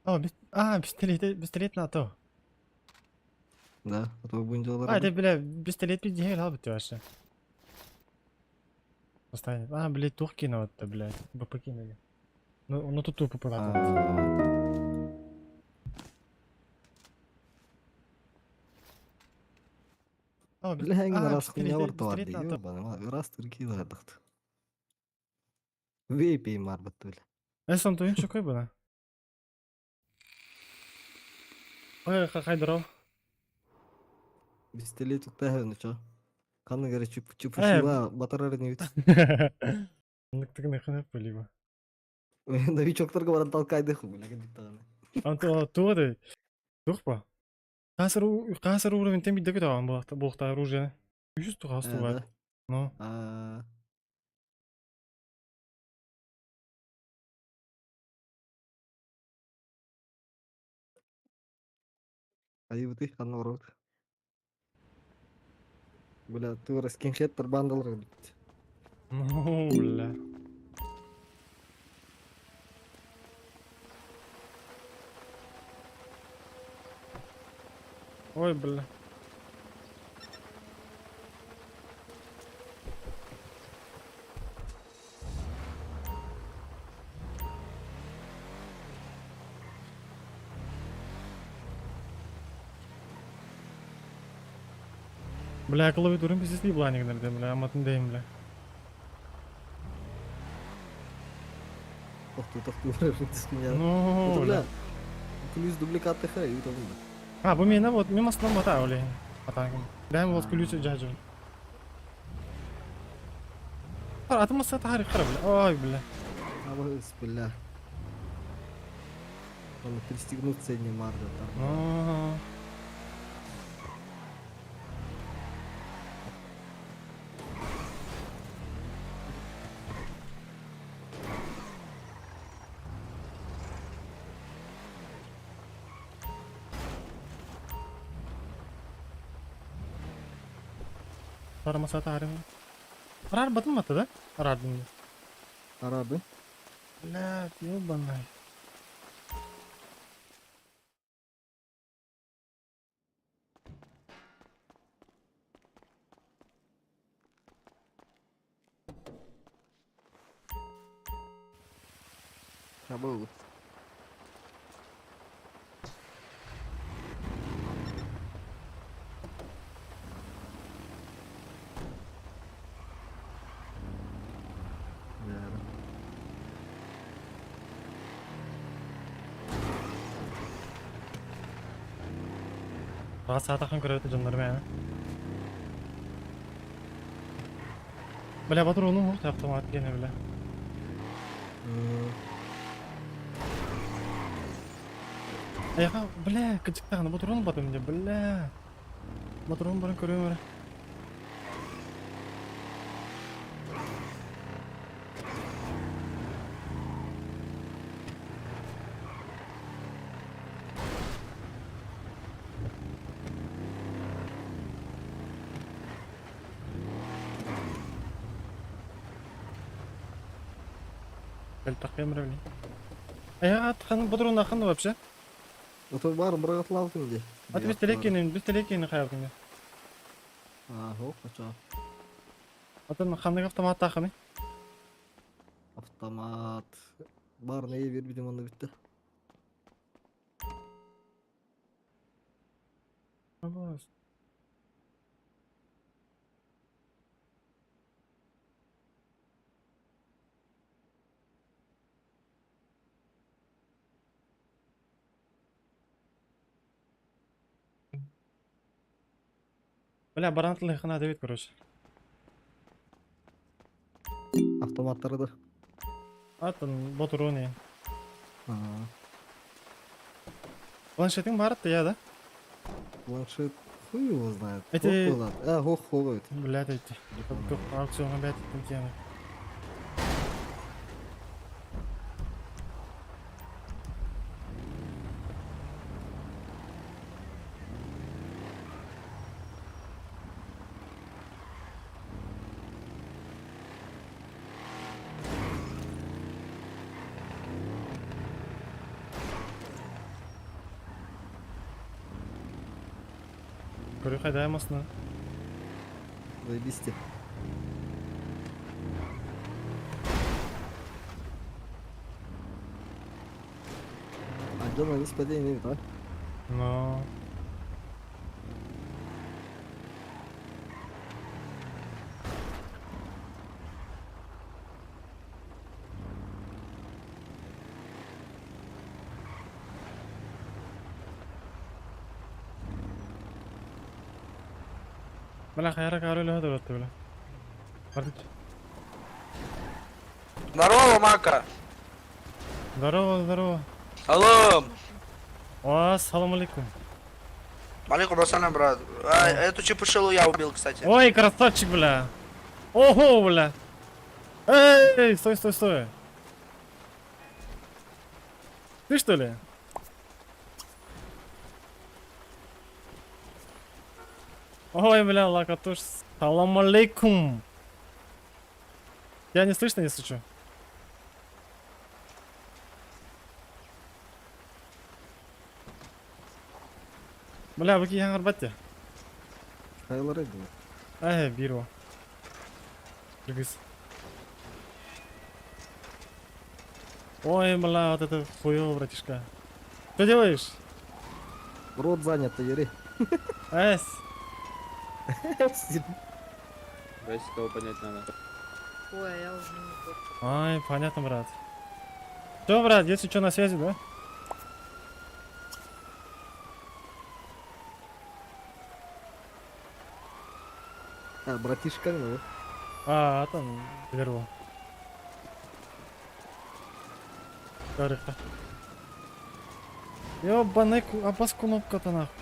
О, пистолет, пистолет на то. Да, а то будем делать. А, это, бля, пистолет пиздец, бы вообще. Поставить. А, блядь, тух кинул-то, блядь. Бы покинули. Ну, ну тут тупо А. Бля, эҥин араас хуйня ортолар дии, ёбаный, ыраас түрки ыһардахт. Вейпей марбат бля. Эсон туйун чукай буна. Ой, хайдыров. Пистолет туктаһын чо. Ханна гара чуп чупушила батарар не бит. Ныктыгын ханап либо. Новичокторга баран толкайды бля диттаганы. Анто туоды. Тухпа. Касыр касыр уровень тем бидде көтөгөн булакта булакта оружие. Үс тугас тугар. Ну. А. Айыбыты ханна барабыт. Бля, тура скинхедтер бандалар бит. Ну, бля. Ой, бля. Бля, клавиатурым пиздец ебланик, наверное, бля, аматын дейм, бля. Тохтуу тохтуу дискиня. Ну, бля. Бля. Плюс дубликат ТХ и там. А, бу мена вот, мимо основном бата, оли. Атанкым. Дэм вот ключ жажу. Атымаса тарих кара, бля. Ой, бля. Абыс, бля. Он пристегнуться не марда там. Ну. Тармаса тарих. Арар батылматы да? Арардын. Арабы. Бля, ёбаный. Абы. Rahat saat akın көрөтө дьоннор мээнэ. Бля, батыр ону автомат гене бля. Аяха, бля, кычыктаганы батырон батым де, бля. Батырон барын көрөм эрэ. Кэлтэххиэм эрэ били. Аяха хан батырон ахан вообще. Ото бар бырагатлаабытым дии. Аты бистелеккини, бистелеккини хаябытым. А, хоп, ача. Атын ханнык автомат аханы. Автомат. Бар нее бербитим онда битте. Бля, баран тылыхына дебит, короче. Автоматтары да. Атын ботуруни. А, Планшетиң бар я, да? планшет. Хуй его знает. Эти- Хох его знает. А, хох хох. Бля, эти. Аукционга бәт тема. Көрү хайдааймасына. Заебись те. А дьон они спадение, да? Но. Бля, хайара кары өлө өттө бля. Бардыч. Здорово, Мака. Здорово, здорово. Алло. О, салам алейкум. Алейкум ассалям, брат. А, эту чепушилу я убил, кстати. Ой, красавчик, бля. Ого, бля. Эй, стой, стой, стой. Ты что ли? Ой, бля, лакатуш. Салам алейкум. Тебя не слышно, если что? Бля, вы какие арбате? Хайлар эдин. Эй, бирво. Кыргыз. Ой, бля, вот это хуёво, братишка. Что делаешь? Рот занят, ери. Эс. Давайте кого поднять надо. Ой, а я уже не тот. Ай, понятно, брат. Все, брат, если что, на связи, да? А, братишка, ну. А, там, веру. Тарыха. Ёбаный абас кнопка-то нахуй.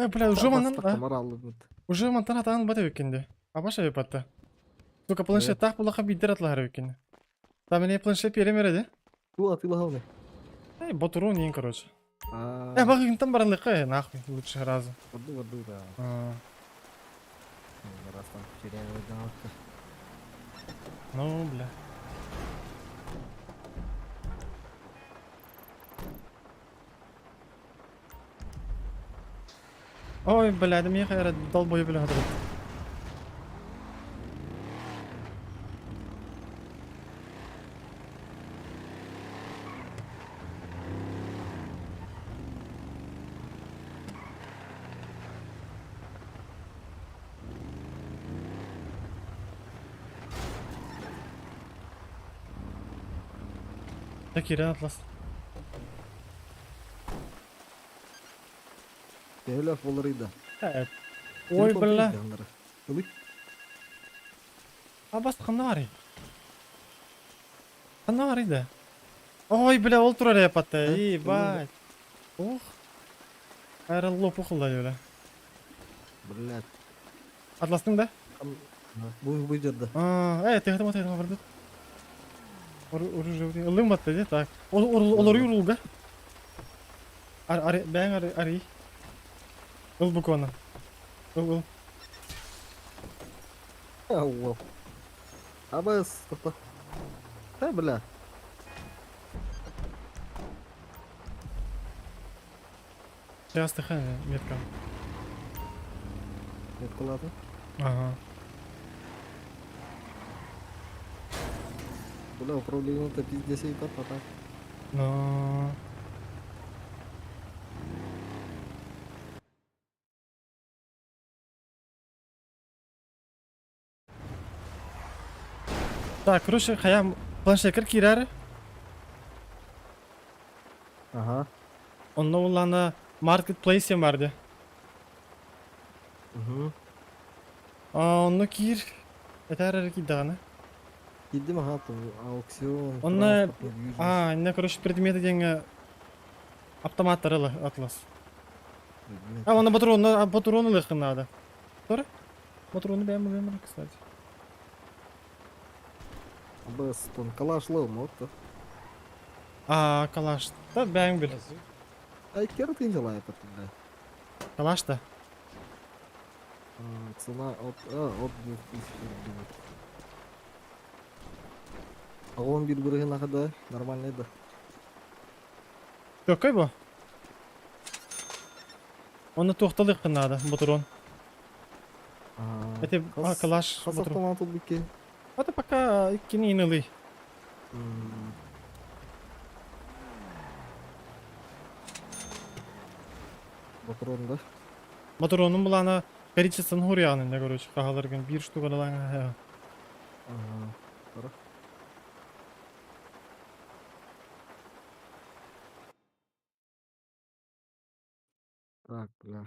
Бля, уже манан, а? Уже мантан атаан бата өкенде. Абаша өпатта. Сука, планшет так булаха бидер атлар өкенде. Там мне планшет перемереди. Ту атыла. Эй, ботуру не, короче. А. Бак там баранлыка, нахуй, лучше разу. Воду, воду, да. А, Раз там теряю, да. Ну, бля. Ой, бля, да мне хайра долбоеб, бля, гадрат. Так, Ирен Атлас. Телеф болар. Ой, бля. Абас ханна бар. Ханна бар иде. Ой, бля, ол турар япатты. Ебать. Ох. Айран лоп ухылда, бля. Блядь. Атластың да? Бу бу жерде. А, ты это вот это Оружие ылым батты, де, так. Ол олор юрулга. Ар ар бәң ар ари. Ыл буквально. Ыл ыл. Алла. Абас, тоқта. Та, бля. Сейчас ты метка. Меткалады. Ага. Бля, управление-то пиздец и так, так. Но. Так, короче, хаям планшет кирәр. Ага. Онно улана marketplace барды. Угу. Онно кир. Это киданы. Кидим, ага, там аукцион. Онно-. А, инне, короче, предметы деньги автоматтары атлас. А, онно патрон, патроны лыхын надо. Тора? Патроны бәм бәм, кстати. Абас, тон калаш лом, вот. А, калаш. Да, бәм бил. Ай, кер ты дела это, бля. Калаш-то. Цена от 2000 рублей. 81 бырыһын да, нормальный да. Какой бу? Оны туохталыаххын наада, ботурон. Эти калаш Хас автомат ылбыкки? Это пока иккини инылый. Патрон да? Патронун былаана количествоны хуруйаҕын иннэ короче хаһаларгын биир штука ылаҥ. Ага. Так, бля.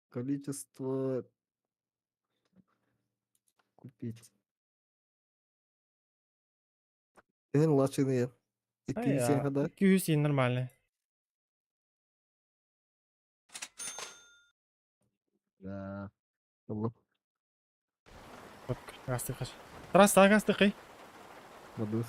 Количество купить. Эн лачыны 200 да? 200 нормальный. Да. Алло. Гастыхаш. Трасса гастыхай. Мадус.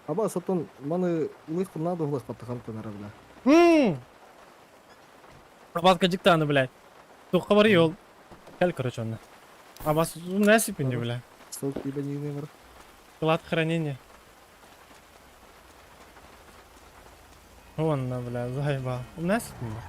Аба сатон маны лыхпын надо глых паттахантан эрэ бля. Абаска дьыктааны, блядь. Туохха барый ол? Кэл, короче, онно. Абас, насипин бля. Сок ебанины бар. Склад хранения. Онно, бля, заебал. Насипин бля.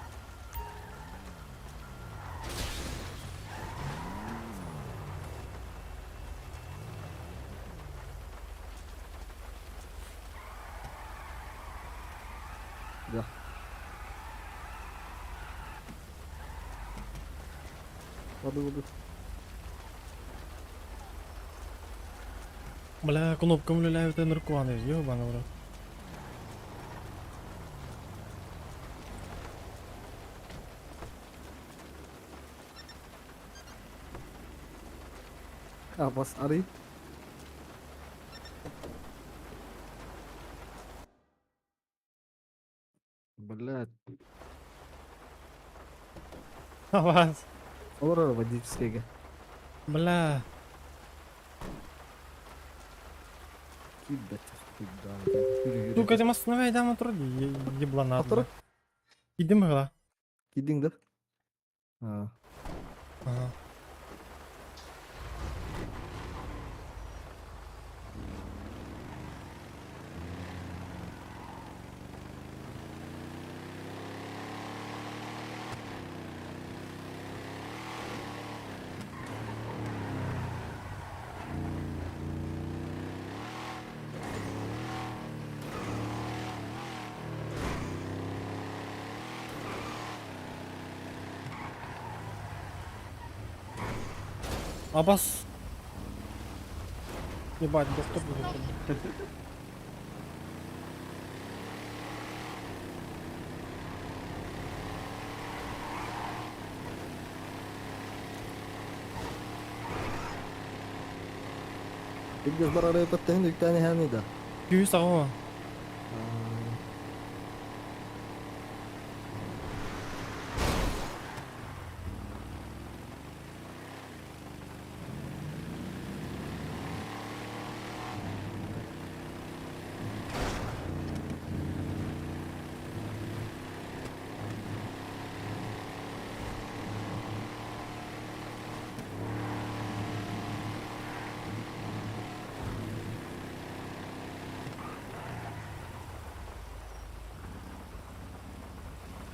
Да. Воды, воды. Бля, кнопка үлэлээбитэ наркоманы, ебаный в рот. А, бас арый. Блядь. Аванс. Олорор водительскайга. Бля. Кидать, кидать. Сука, ты останови, дам отроди, еблана. Отор? Идем гла. Кидиң да? А. Ага. Абас. Ебать, да стоп будет. Билгез бар арай паттаһын үктэни хәни да. Күүс аҕа.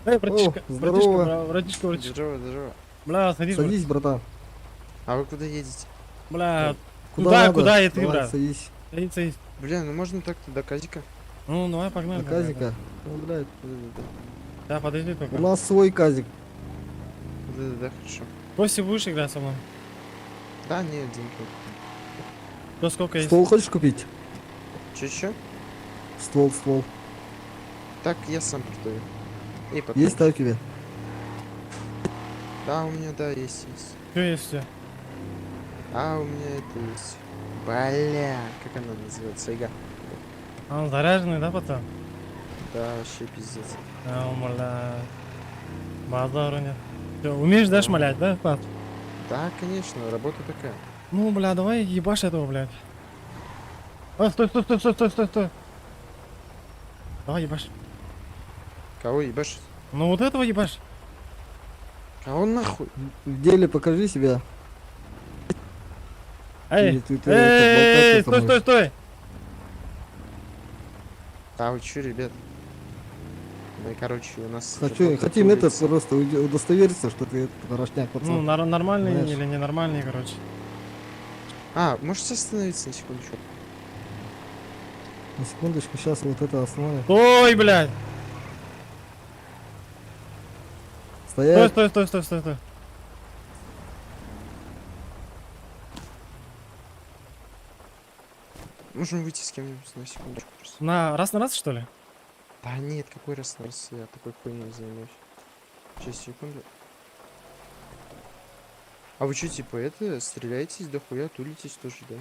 Эй, братишка, О, братишка, здорово. братишка, братишка. Здорово, здорово. Бля, садись, брат. Садись, братан. А вы куда едете? Бля, Куда Куда, надо? куда и ты, Давай, брат? садись. Садись, садись. Блин, ну можно так-то до казика? Ну, давай, погнали. На давай, казика. Ну, блядь. Да, подожди только. У нас свой казик. Да-да-да, хорошо. Коси будешь играть со мной? Да, нет, деньги. То сколько есть? Ствол хочешь купить? Че-че? Ствол, ствол. Так, я сам продаю. И потом. Есть так тебе? Да, у меня, да, есть, есть. Что есть все? А, у меня это есть. Бля, как она называется, Ига? А он заряженный, да, пацан? Да, вообще пиздец. А, бля. Базару нет. Всё, умеешь, да, шмалять, да, пап? Да, конечно, работа такая. Ну, бля, давай ебашь этого, блядь. А, стой, стой, стой, стой, стой, стой, стой. Давай ебашь. Кого ебашить? Ну вот этого ебашь. Кого нахуй? В деле покажи себя. Эй, Или ты эй, это, стой, болтать стой, стой. А вы чё, ребят? Мы, короче, у нас... Хочу, работа хотим это улица. просто удостовериться, что ты этот порожняк, Ну, пацан. нормальный Знаешь. или ненормальный, короче. А, можете остановиться на секундочку? На секундочку, сейчас вот это остановим. Стой, блядь. Стой, Стоять. стой, стой, стой, стой, стой. Можем выйти с кем-нибудь на секундочку просто. На раз, что ли? Да нет, какой раз на раз я такой хуйней занимаюсь. Сейчас, секунду. А вы чё, типа, это, стреляетесь до хуя, тулитесь тоже, да?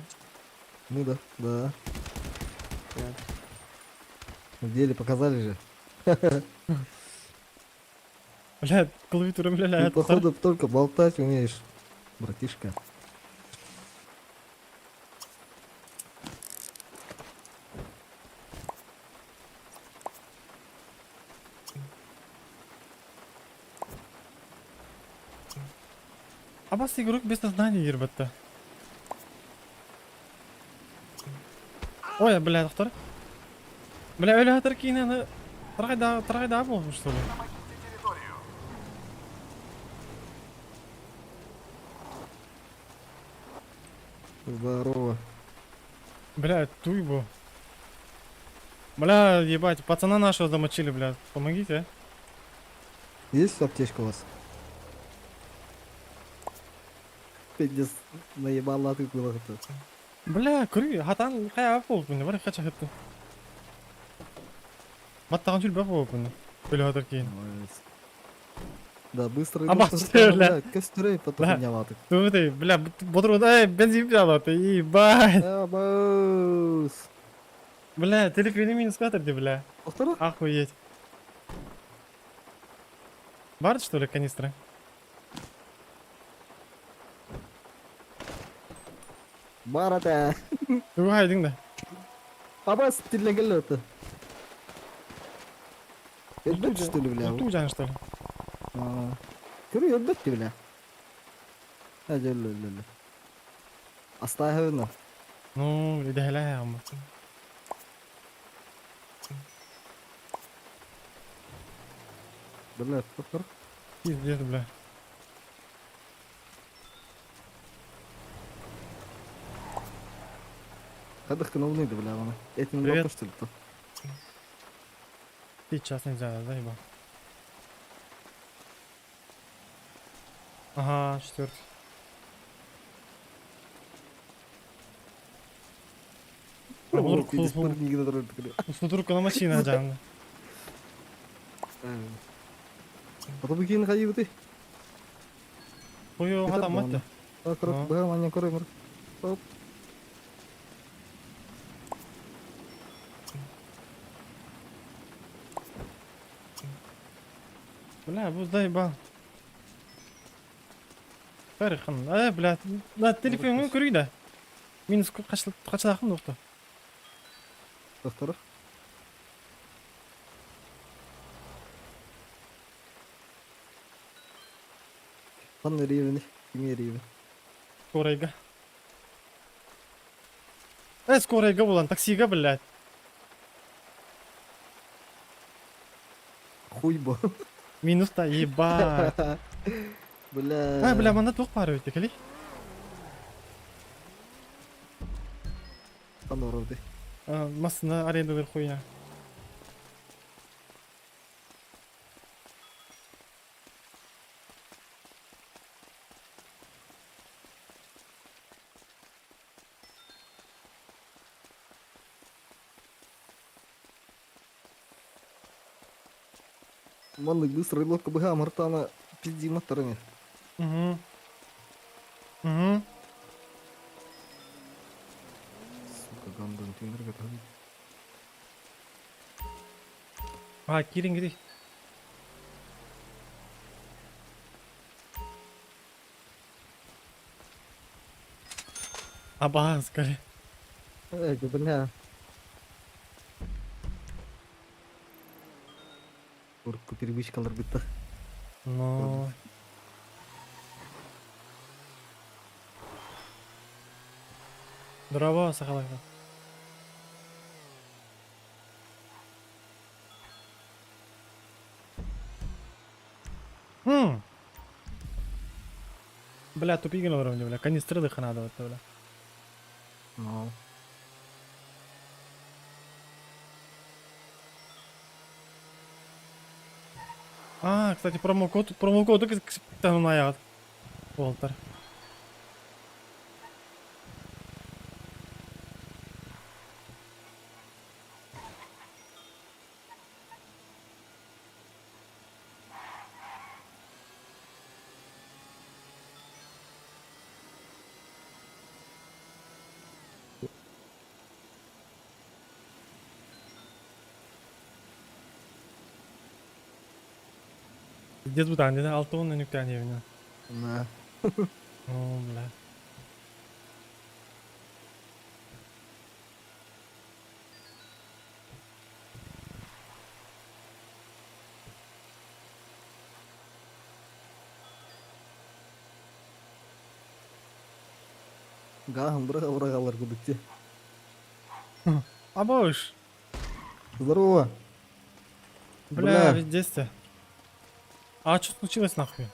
Ну да, да. Понятно. В деле показали же. Бля, клавиатура, бля, Ты, это походу, только болтать умеешь, братишка. Абас игрок без сознания, ребята. Ой, бля, доктор. Бля, öyle hatır ki yine Трагай да был, что ли? Здорово. Бля, туйбу. Бля, ебать, пацана нашего замочили, бля. Помогите, а. Есть аптечка у вас? Пиздец, наебала ты было это. Бля, көрүй, хатан кая болуп міне, бар кача хатты. Баттаган жүл бак болуп міне. Өлө хатыр кейін. Молодец. Да, быстро. А быстро, бахты, бля. Костры, потом Да. меня ватык. Ты, бля, ботру, эй, бензин взяла ты, ебать. Абус. Бля, телефон минус катер, бля. Повтора? Охуеть. Бар, что ли, канистры? Барата. Тугайдың да. Абас, тилен это. Элбет, что ли, бля? Ту что ли? Көрү элбет, бля. Hadi öyle öyle öyle. Астаһына. Ну, идэһэлээ амма. Бля, повтор. Пиздец, бля. Хадах кыналныйды, бля, аны. Этим Привет. что ли, то? Сейчас нельзя, заебал. Ага, четвертый. Судурку на машина жан. Потом кийин хайыбыты. Ой, хата матты. Короче, бага маня көрөмөр. Оп. Бля, бу заебал. Тарихын. Э, бля, на телефон көрүй да. Минус качылакын доктор. Доктор. Ханна ривен, кими ривен. Скорайга. Э, скорайга булан, таксига, блядь. Хуй бо. Минус та, ебать. Бля. А, бля, манда туох пары өтті, кели? Ханна урды. Масына арендалар хуйня. Маннык быстро лодка быга мартана пизди моторами. Угу. Угу. Сука, гандон, ты А, кирин где? Аба, скажи. Эй, бля. Привычкалар бытта. Но... Браво, сахаларга. Хм. Бля, тупигин олорон бля, канистры дыханада вот бля. Ну. А, кстати, промокод, промокод там Уолтер. Дед бутан деді, алты он нүктен евіне. Да. О, бля. Гаһын быраҕа-быраҕалар курдук дии. Абыш. Здорово. Бля, Бля. везде ты. А что случилось нахуй?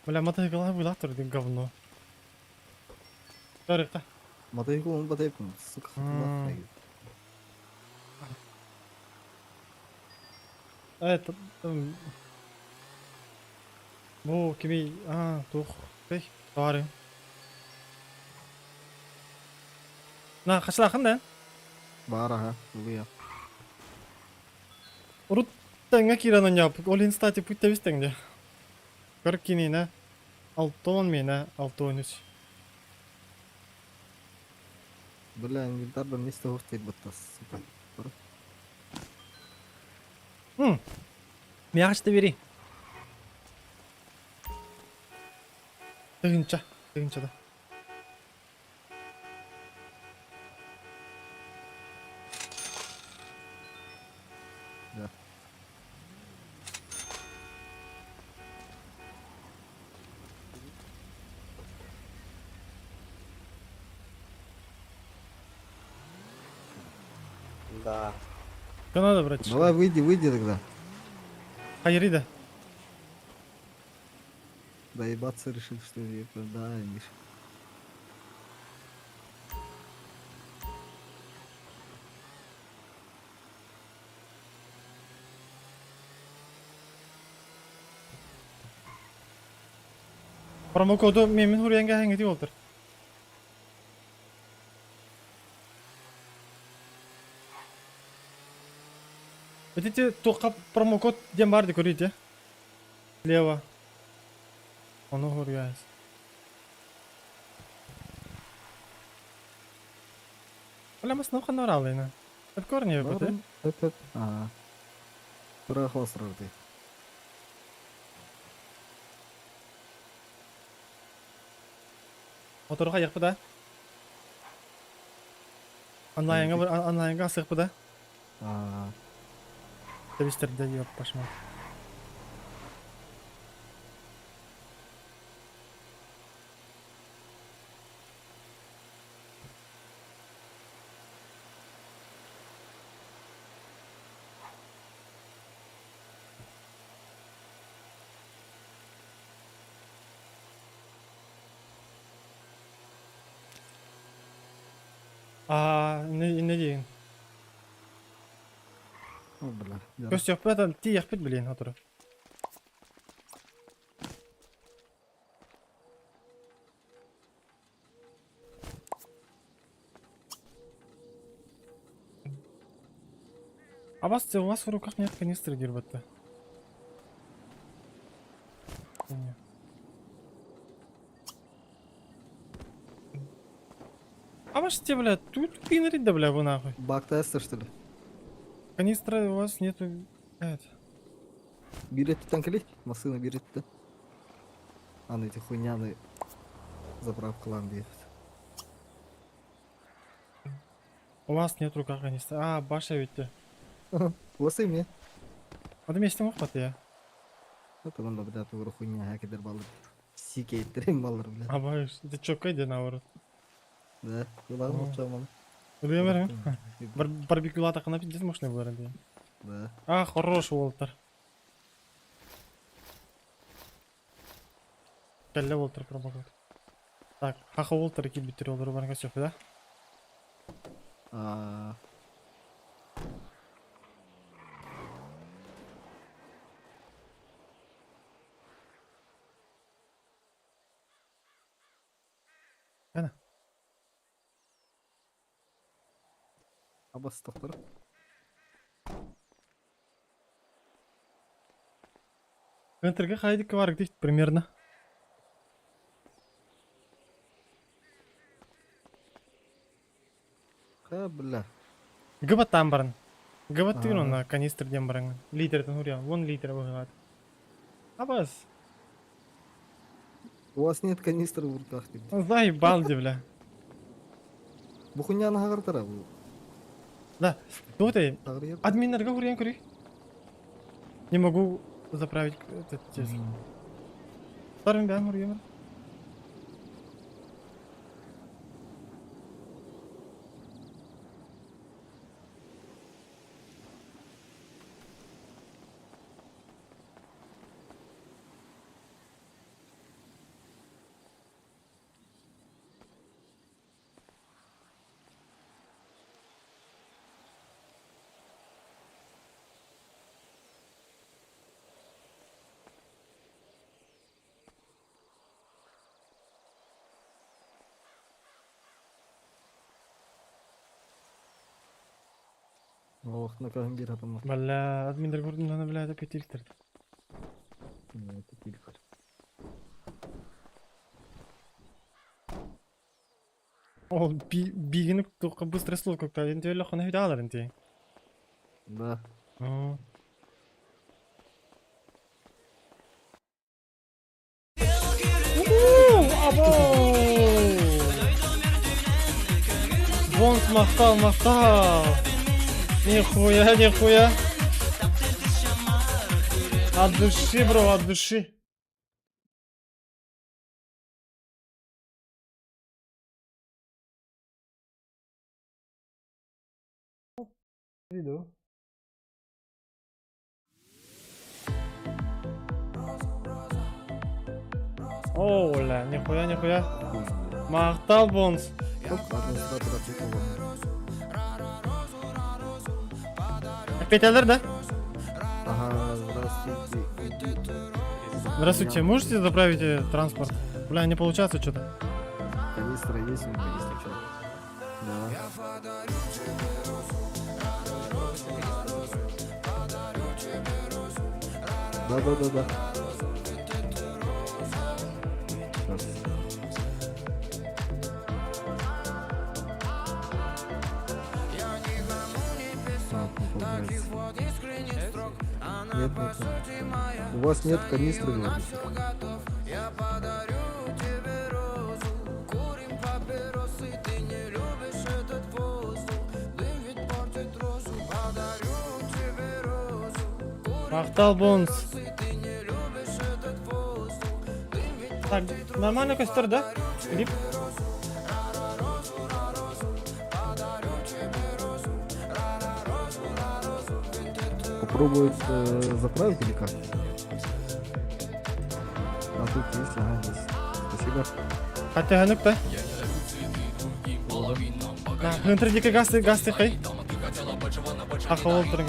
Бля, мотоцикл вылатор, ты говно. Тарыхта. Мотоциклын батайпын, сука. М. Это... Бу кими... А, тух. Пей, товары. На, хашлахын да? Бар аха, улуя. Урут тэҥҥэ киирэн оонньооппут, ол иһин стати путь тэбис тэҥҥэ. Көр киниэнэ 60 миэнэ 63. Бля, инвентарь вместе хостит бытта, сука. М. Миэхэ бери. Тыһыынча, тыһыынча да. Да. Да. Что надо, братишка? Давай выйди, выйди тогда. Хайрида. Доебаться решил, что ли? Да, Миша. Промокоду мемин хуруянга хэҥити буолтар. Видите, туохха промокод диэн баар дии көрүүй дии. Слева. Ону хуруйаас. Бля, масын ханна бараалыйна. Өпкөр не бу Өп, өп. Аа. Тура хосрар дии. Моторга якпы да? Онлайнга онлайнга асыкпы да? Аа. Тэбистерде ёп башма. Аа, не не диэн? О, бля. Көстүөхпүт тиийэхпит билиэн сотору. А вас, у вас в руках нет канистры, Герберта? А ваш те, бля, тут пинрит, да, бля, вы нахуй. Баг тестер, что ли? Канистры у вас нету, блядь. Билет кэлий? Массыына биир Аны эти хуйняны заправкалаан диэбит. У вас нет в руках канистры. А, баша ведь. Ласы мне. Ады местем охпат я. Это он бля тугур хуйня хакедер балыр. Сикейтерим балыр бля. Абайш, это чё иди наоборот. Да, кулан молчал. Үлемер. Барбекю тақына пиздец мощный был ренде. Да. А, хорош Уолтер. Кәлле Уолтер пробагат. Так, хаха Уолтер килбиттер олар барга сөп, да? А. Ana. Абас тохтор. Центрга хайдик бар дейт примерно. Ха, бля. Гыбаттан баран. Гыбат деген онна канистр ден баран. Литрден уря, вон литр быгат. Абас. У вас нет канистры в руках, типа. Заебал, бля. Бу хуйняны хагыртара бу. Да. Тугутай, Тагыр админнерге урьян көрүй. Не могу заправить этот тез. Вторым бәм урьян. Ох, на кагын бир атамар. Бля, админдер көрдüm лана, бля, это петилтер. Это тильфер. Ол бигини тоққа быстро слов как-то инте өлі қана үйде алар инте. Да. О. Бонс мақтал, мақтал. Нихуя, нихуя. От души, бро, от души. Иду. О, бля, нихуя, нихуя. Мақтал, Бонс. Оп, администратор отчекал. Опять алер, да? Ага, здравствуйте. Здравствуйте, можете заправить транспорт? Бля, не получается что-то. Канистра есть у меня, если что. Да. Да, да, да, да. Сейчас. Так, не получается. Нет, нет, нет. У вас нет канистры, говорите. Мақтал, Бонс. Так, нормально костер, да? Клип? Попробовать заправить или как? А тут есть, ага, есть. Спасибо. Хотя ханук да? На, хынтыр дике гасты, гасты хай. Аха, ол тұрың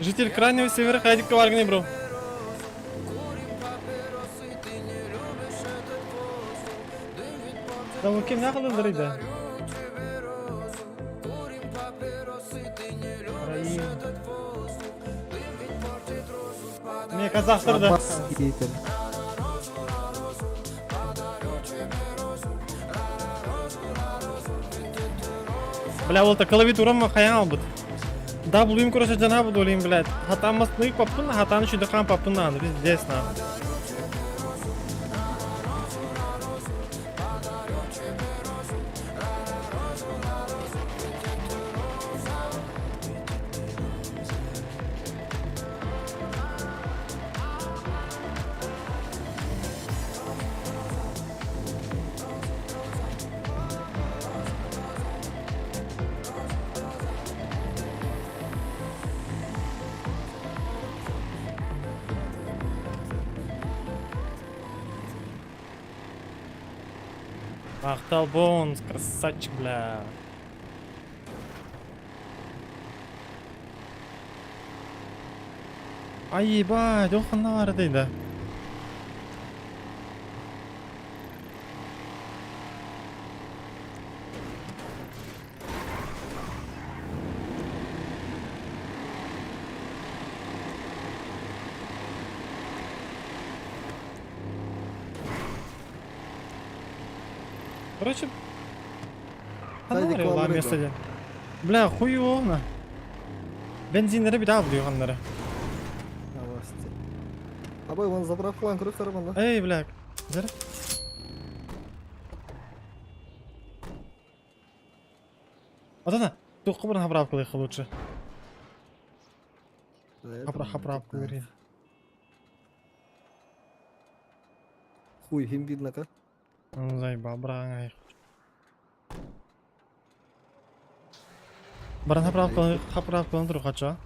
Житель Крайнего Севера хайдик варгны, бро. Да ол кем нақылдыр еді? Не, казахтар да. Аббас Кейтер. Бля, ол та клавиатурам хаян албыт. Да, булуйм короче жана буду олим, блядь. Хатан масны папын, хатан еще дыхан папын надо, пиздец надо. Махтал Бонс, красавчик, бля. Ай, ебать, ол ханна баар этэй да? Короче, Садик ханна вам место рыба. диэн. Бля, хуй на. Бензиннери бит аабы ханнары. Новости. Абай, вон заправкалаан көрө сарабан да. Эй, бля. Зара. Адана, туох баран заправкалыахха лучше. Да, это Заправку да. бери. Хуй, им видно как. Ну, заебал, браҥ Баран заправкалаан туруохха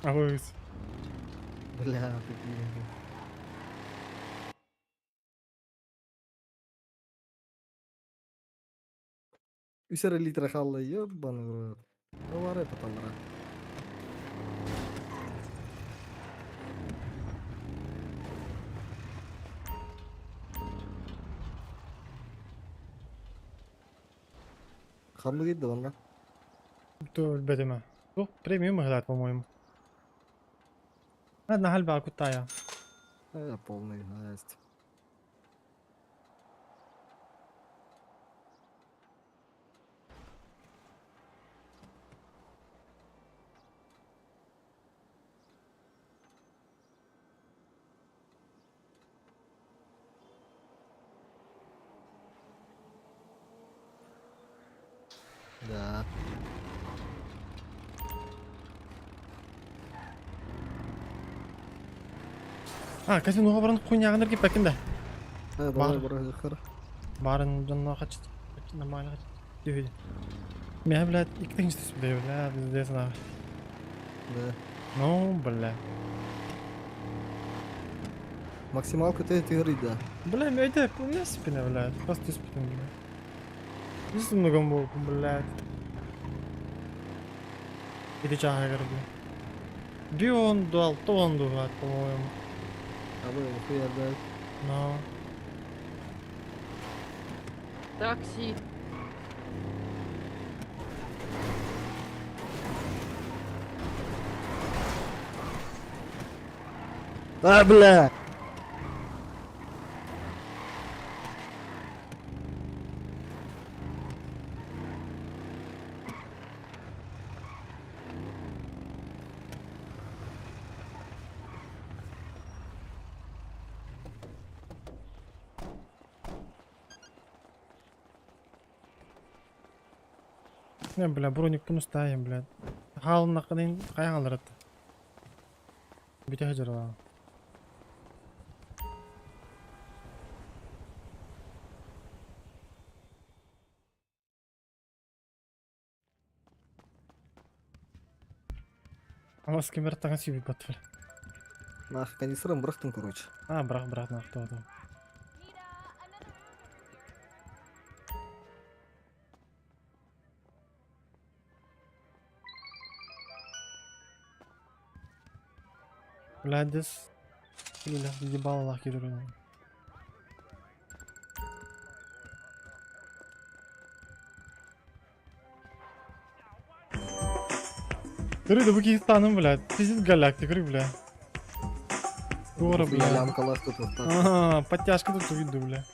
Агыс. Бля, прикинь. Үс эрэ литра хаалла, ебаный в рот. Ну, бар это там, брат. Ханнык иди онно? То билбэтим. Бу премиум ыһылаат, по-моему. Ладно, хальба куттая. Полный жесть. Да. А, казиноға баран хуйняғыныр кеп бәкін да. Давай, Бар. бар, Барын донна хачыт. Нормально хачыт. Дүйді. Мен, блядь, икки түспүдэ, бля, пиздец, нахуй. Да. Ну, бля. Максималка ты говорит, да. Бля, это у меня спина, блядь. Просто спина, бля. Здесь много мог, блядь. Иди чага, бля. Бион дуал, то он дуал, по-моему. А вы хуя, да. Но. Такси. А, бля! Не, бля, броник пунустайым, блядь. Хаалын нақынын қаяң алырады. Бите хажырла. Алмас кемер таңа сүйбі бат, бля. Нах, канистрын бырахтым, короче. А, бірақ, бірақ, нақты ода. Бля, дес. Бля, ебало лах кидеру. Көрü да бу Киевстаным, блядь. Пиздец галактик, көрү, бля. Гора, бля. Лямкалах тут вот так. Ага, подтяжка тут видно, бля.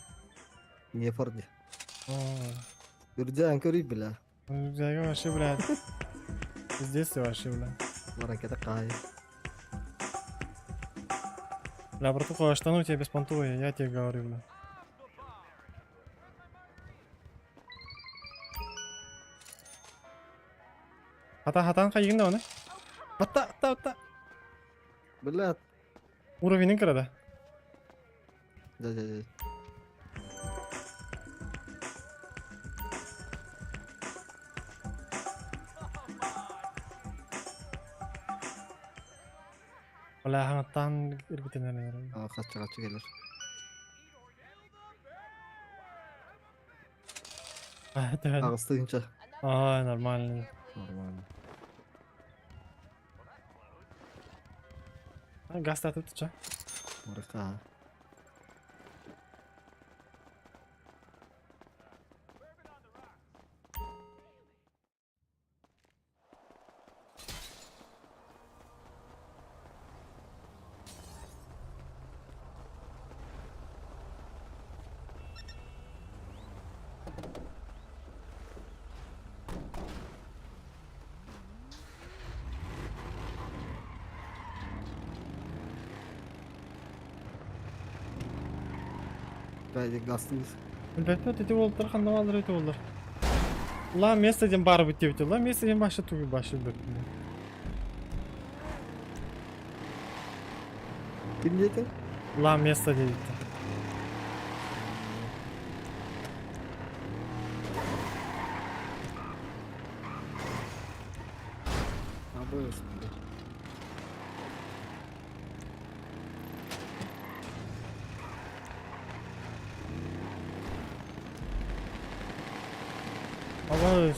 Не парни. О, Үрдән көрүй, бля. ну, я вообще, блядь. Пиздец ты вообще, бля. Баракета кай. Бля, братуха, штаны у тебя беспонтовые, я тебе говорю, бля. Хата хатаан хайыгын да оны. Батта, батта, батта. Блядь. Уровенин кырада. Да, да, да. Бля, хаҥаттаан иргитинэр. А, хаччы хаччы кэлэр. Аҕыстыынча. Ай, нормально. Нормально. Газ татып туча. Марыка. Бэйдик гастыыз. Билбэппит ити уолтар ханна бааллар ити уоллар. Ла место диэн баар бит диэбитэ. Ла место диэн баша тугу баша билбэппин. Ким диэтиҥ? Ла место диэбитэ. Абыс. Абыс.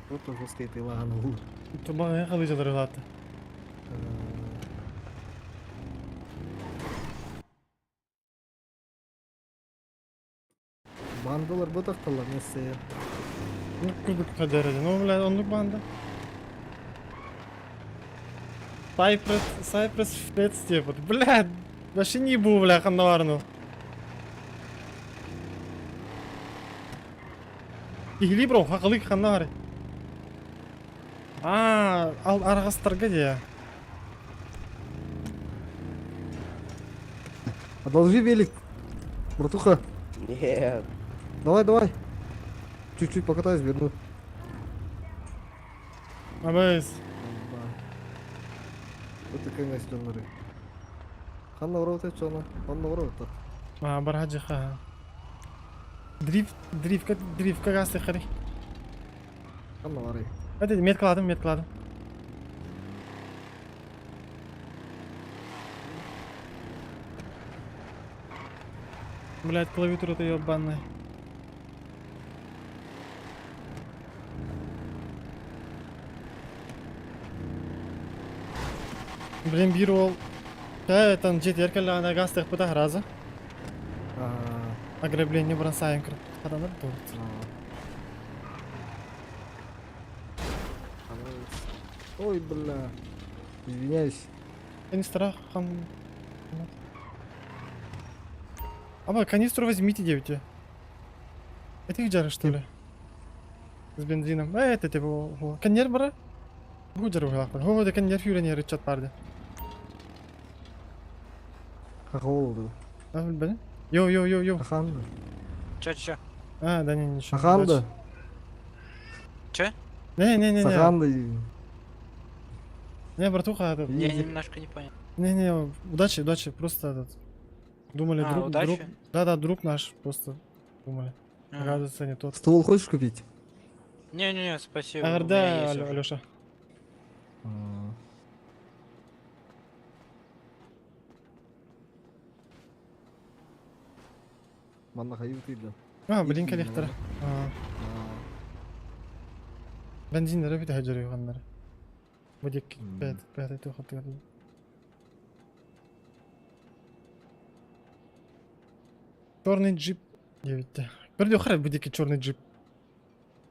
Вот жесткая пила анул. Тубаҕа халыжалары улаатта. Бандалар бытахталар мессе. Ну, курдук кадереді. Ну, бля, оннук банда. Cypress, Cypress Flats диэбит. Бля, вообще не бу, бля, ханна барну. Киһилии бро, хахалык ханна бары. Аа, ал арҕастарга дии. Одолжи велик. Братуха. Нет. Давай, давай. Чуть-чуть покатаюсь, верну. Абыс. Вот такая настеннары. Ханна ворота чона. Ханна ворота. Аа, бархаджиха. Дрифт, дрифтка, дрифтка гасты хари. Ханна вары. Hadi меткаладым, меткаладым. Блять, клавиатура-то ебаная. Блин, биир уол. Э, там жетер кэллэҕинэ газ тыахпыта раза. Ограбление баран сайын көрүп хатанар дуо? Ой, бля. Извиняюсь. Канистра хан... Аба, канистру возьмите, девки. Это их жары, что ли? С бензином. Э, это типа... Каньер бара? Бу жары буолаахпын. Хо, да каньер фюрен рычат барды. Хахолду. А, билбэдим. Йоу, йоу, йоу, йоу. Хаханды. Чё, чё? А, да не, ничего. Саханды. Чё? Не, не, не, не. Саханды. Не, братуха, этот... Я немножко не понял. Не, не, удачи, удачи, просто этот... Думали, А, друг, удачи? друг... Да-да, друг наш, просто думали. Ага. Оказывается, не тот. Ствол хочешь купить? Не-не-не, спасибо. у Агарда, меня есть уже. Алёша. Манна хаю ты да. А, блин, Итин, коллектора. А, бензин рабит хаджары юганнары. Будет пять, пять, тухат, Черный джип. 9. Көрдө хара будики черный джип.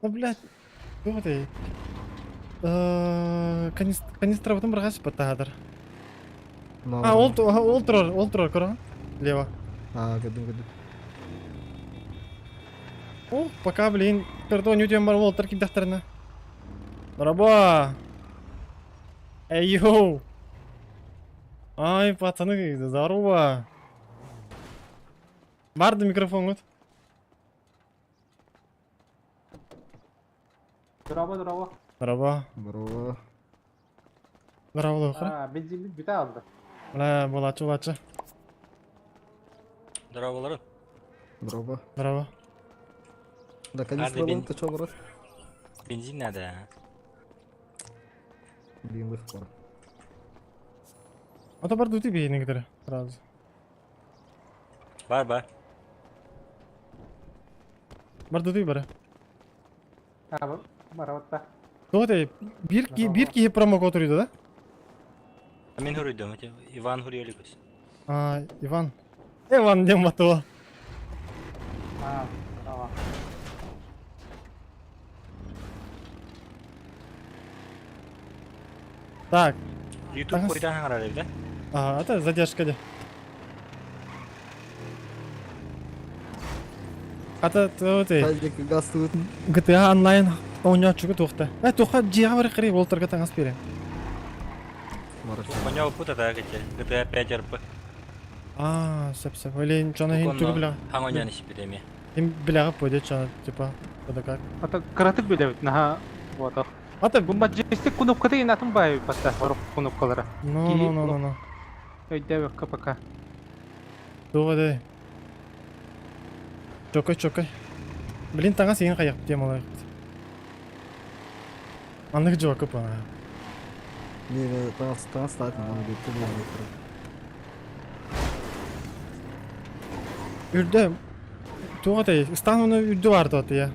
Ну, блядь. Туох этэй? Канистра потом бырҕас баттаһатар. А, ол ол турар, ол турар, көрөҕүн? Лево. А, көрдүм, көрдүм. О, пока, блин, пердон үтүөн бар уолтар киирдэхтэринэ. Дороба! Эй, йоу! Ай, пацаны, здорово! Барды микрофон вот. Здорово, здорово. Здорово. Здорово. Здорово, лохра. А, бензин бүте алды. Бля, булачы, булачы. Здороволору. Здорово. Здорово. Да, конечно, Арли, вон ты чё, брат? Бензин надо. а? Блин, выхвар. А то барду тебе некоторые сразу. Бар бар. Барду ты бара. А, барабатта. Кто ты? Бирки, бирки промокод урыйды, да? Мен хуруйдум. Иван хуруйлугус. А, Иван. Иван, дем батуа. А, здорово. Так, YouTube Ага. хуйдан харар да? а, это задержка де. А то ты. Тазик газ тут. GTA Online ойночугу туохта. Э, туха жига бар кыри болтырга таңас берем. Понял пута так эти. GTA 5 РП. А, сөп сөп. Или чона хин тугу бля. Хаңонян ишпидеме. Им бляга пойдет чона, типа, это как. Ата кыратык билебит, наха. Вот. Ата, Бу маджестик кнопкада инатын бай баста, орок кнопкалары. ну, ну, ну, ну, ну. Өйдәбе КПК. Туга де. Чокой, чокой. Блин, таңас ең қаяқ темалар. Аннык жок көп ана. Не, не, тас, тас, тас, надо будет выхвар. Үрдө туга де, стан оны үрдө бар туа я.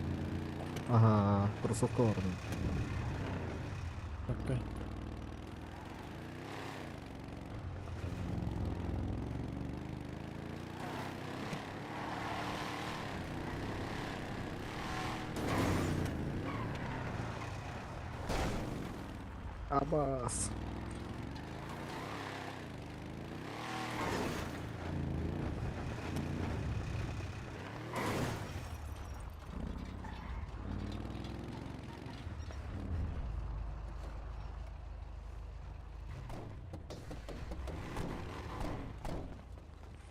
Ага, кроссовка бар. Чокой. Абас.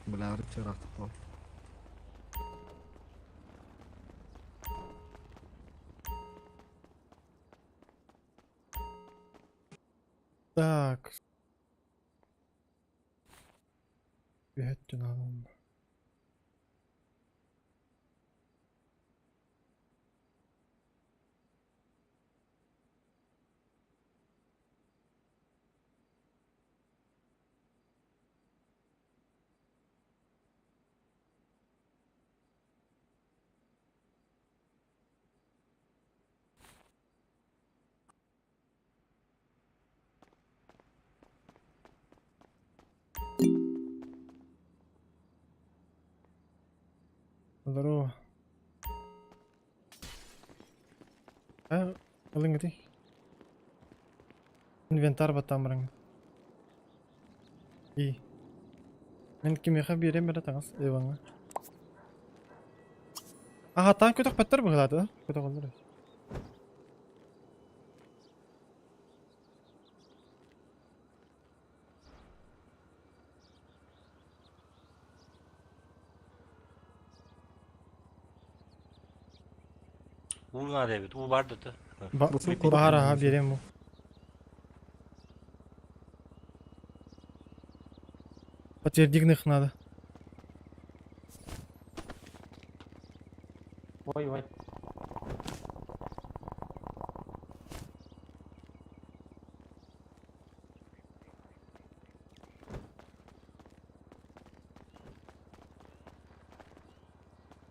Бля, вчера попал. Так. Бүйөттүн алын. Здорово. А, алың ити. Инвентарь баттамырың. И. Мен кимеха берем бере таңас, Иванга. Ага, таң көтөх баттар бұғылады, да? Көтөх олдыр. У надо бит. У бар да. Кроссовка Бар, ага, берем бу. Подтвердигных надо. Ой, ой.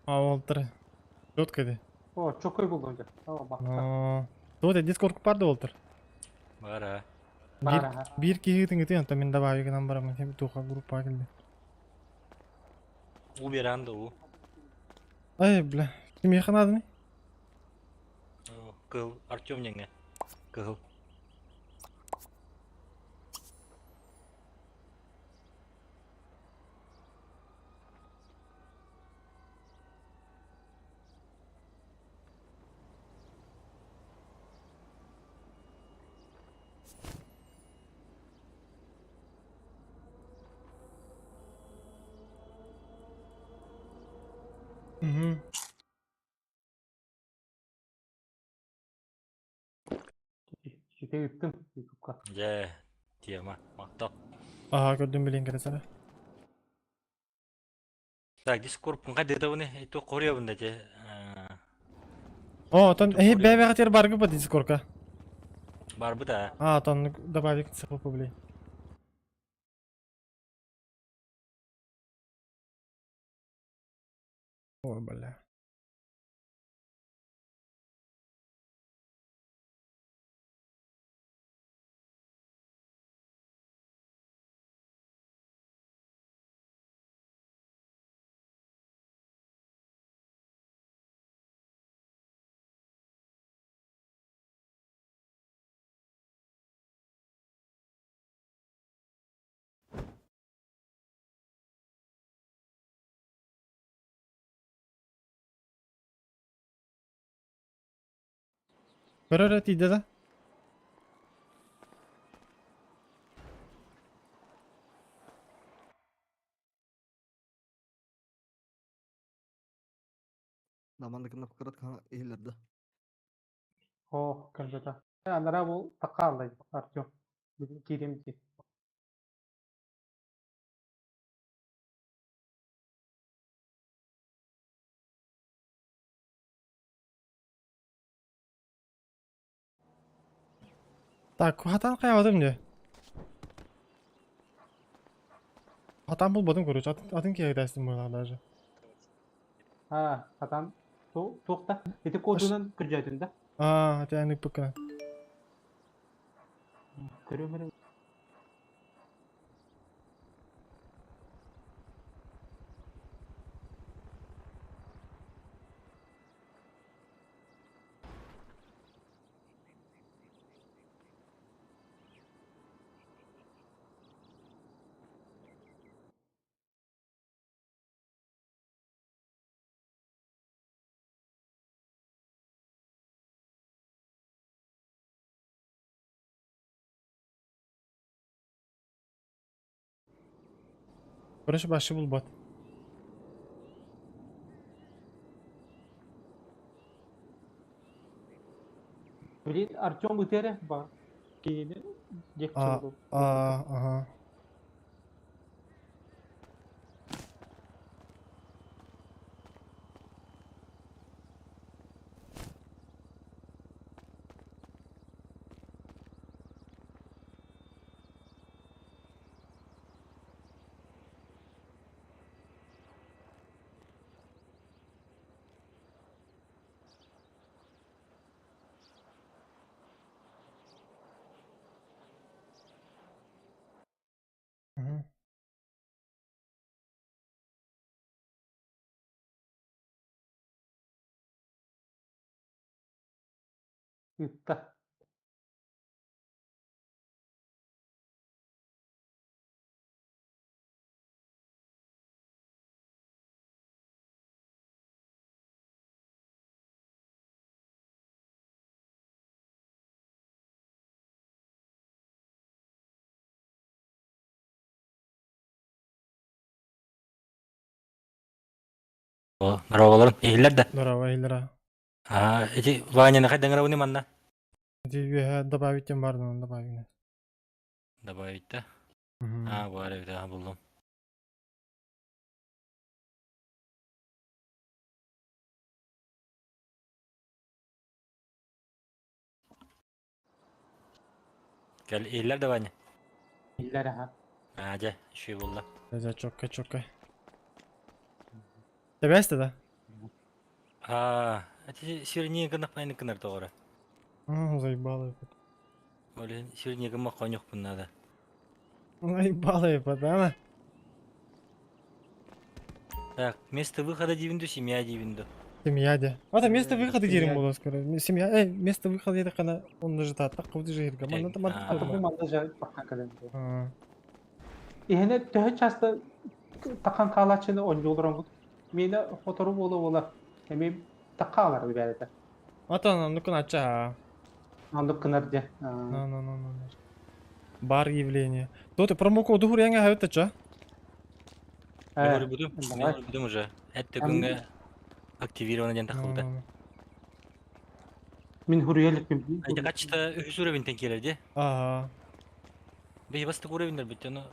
А, олтыр. Четко де. О, чокой булдым же. О, бакта. Но... Вот я дискорд барды олтыр. Бар а. Бар, аха. Бир киһитин ити, онтон мин добавить гынан барамын, хем туха группа келди. У беран да у. Ай, бля, кимиэхэ наадыный? Кыл Артем неңе. Кыл. Угу. Ити ыыттым ютубка. Дьэ, тема. Махтал. Ага, көрдүм билин кэрэсэрэ. Так, Discord хайдыдабыны ито коруябын да те. О, отон эһи бэбэҕитигэр баргы ба Discordка. Барбыт а. А, отон добавить ссылку блин. Ой, бля. Көрөр тиийдэ да? Ох, кэлбэтэ. Анараа бу такааллай Артем. Бүгүн киириэм дии. Так, хатан хайаабатым дии. Хатан булбатым короче, атын киһи кэтэстим быһыылаах даже. А, хатан туох да ити кодунан көрдөөтүн да? Аа, ити ыппыккына. Көрүөм эрэ. Короче, башы булбат. Блин, Артем ытере бар. Кинини диэк А, а, ага. Мгм. Ыытта. Здороваларын. Иһиллэр да. Здорово, иһиллэр. А, эти Ваняны хайдаңырабыны манна? Ити үөһэ добавить тем бар, добавить. Добавить да? А, бар эбит, а, буллум. Кэл, иһиллэр да Ваня? Иһиллэр аха. А, дьэ, үчүгэй буолла. Дьэ, чокка, чокка. Тэбээстэ да? А, эти сирни гынах майны кынар тоҕоро. Заебало это. Блин, сирни гымма конюхпун надо. Заебало это, а? Так, место выхода дивинду, семья дивинду. Семья де. А там место выхода Семья. дерем было скоро. Семья, место выхода это когда он даже так вот же ирга. Манна там А. Ата бу манна жа таххан кэлэн. Иһинэ төһө часто таххан хаалааччыны онньуулар Миэнэ хотору буола-буола эмиэ тахха хаалар бэйэтэ. Ата ну кына ча. Оннук гынар дьэ. Ну ну ну ну. Бар явление. То ты промокод дугур яңа хавыта ча? Мен буду, мен будем уже. Это күнгө активировано ден тахылды. Мин хуруйа иликпин. Эти качество үһүс уровеньтен киирэр дии. Ага. Биһи бастакы уровеннар бүттэ, ону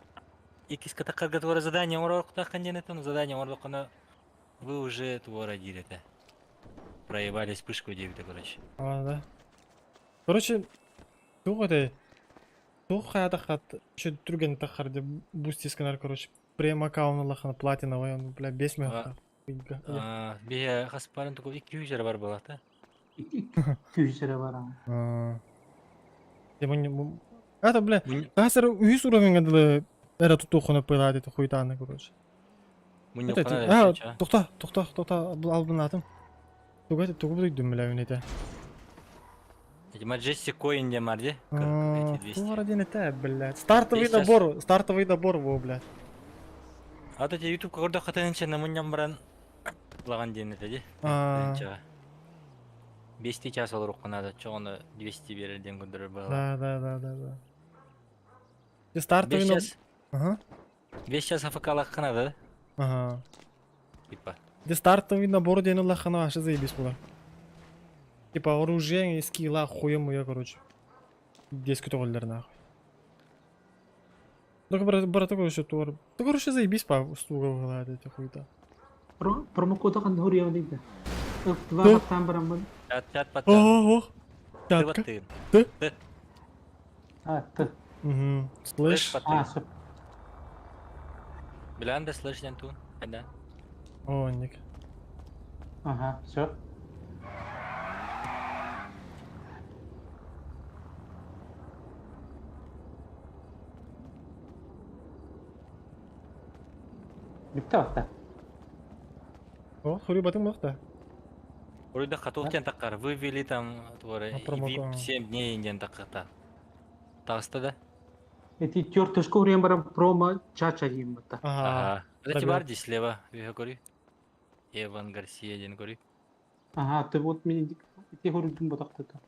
иккис катаккарга туора задание оҥоруохтааххын диэн этэ, ону задание оҥордоххуна вы уже туора диир этэ. Проебали вспышку диэбитэ, короче. А, да. Короче, туох этэй? Туох хайатаххат еще түргэн таххар деп бустисканар, короче, прем аккаунт ыллаххына платиновый, он, бля, 5 А, миллион. Биһи хас барын тугу 200 эрэ бар буолата. 200 эрэ бар. Это, бля, Тасыр үһүс уровеньга дылы эрэ тутуоххуна пылаат ити хуйтааны, короче. Мунньуоххуна А, тохто, тохто, тохто, албыннаатым. Тугу это, тугу буйдум, бля, мин это. Эти Majestic Coin диэн бар дии. Эти 200. Тугара диэн этэ, блядь. Стартовый Здесь сейчас- набор, стартовый набор, во, блядь. А то YouTube көрдөххө тыһыынчаны мунньан баран лаган диэн этэ дии. А. Тыһыынчаҕа. 200 час олоруохха наада, оччоҕуна 200 биэрэр диэн көрдөрөр быһалаах. Да, да, да, да, да. Ты стартовый 5 набор. час, Ага. 5 час АФК-лаахха наада да? Ага. Типа. Ты стартовый набор диэн ыллаххына вообще заебись буолар. Типа оружие, скилла, хуя-муя, короче. Десять көтөҕөллөр нахуй. Только брат, брат, короче, туор. Ты, короче, заебись по услуга выглядит эти хуйта. Промокода ханна хуруйабын дейdi. F2 Ды. баттаан бараммын. Чат, чат баттаан. Ох, Ты Чатка. баттыгын. Ты? Ты. А, Т. Угу. Слэш Слышь? А, баттыгын. сөп. Билэн да слэш диэн туун. Да. О, ник. Ага, все. Бүттэ батта. О, хури батым мохта. Вроде хатух диэн таккар. Вывели там туора А, промоко. VIP 7 дней диэн такката. Таҕыста да? Эти тертышка уруйан баран промо чача диэн батта. Ага. Ага. Это пробел. бар дии слева. Үһэ көрүй. Эван Гарсия диэн көрүй. Ага, ты вот мин эти хуруйдум батахта.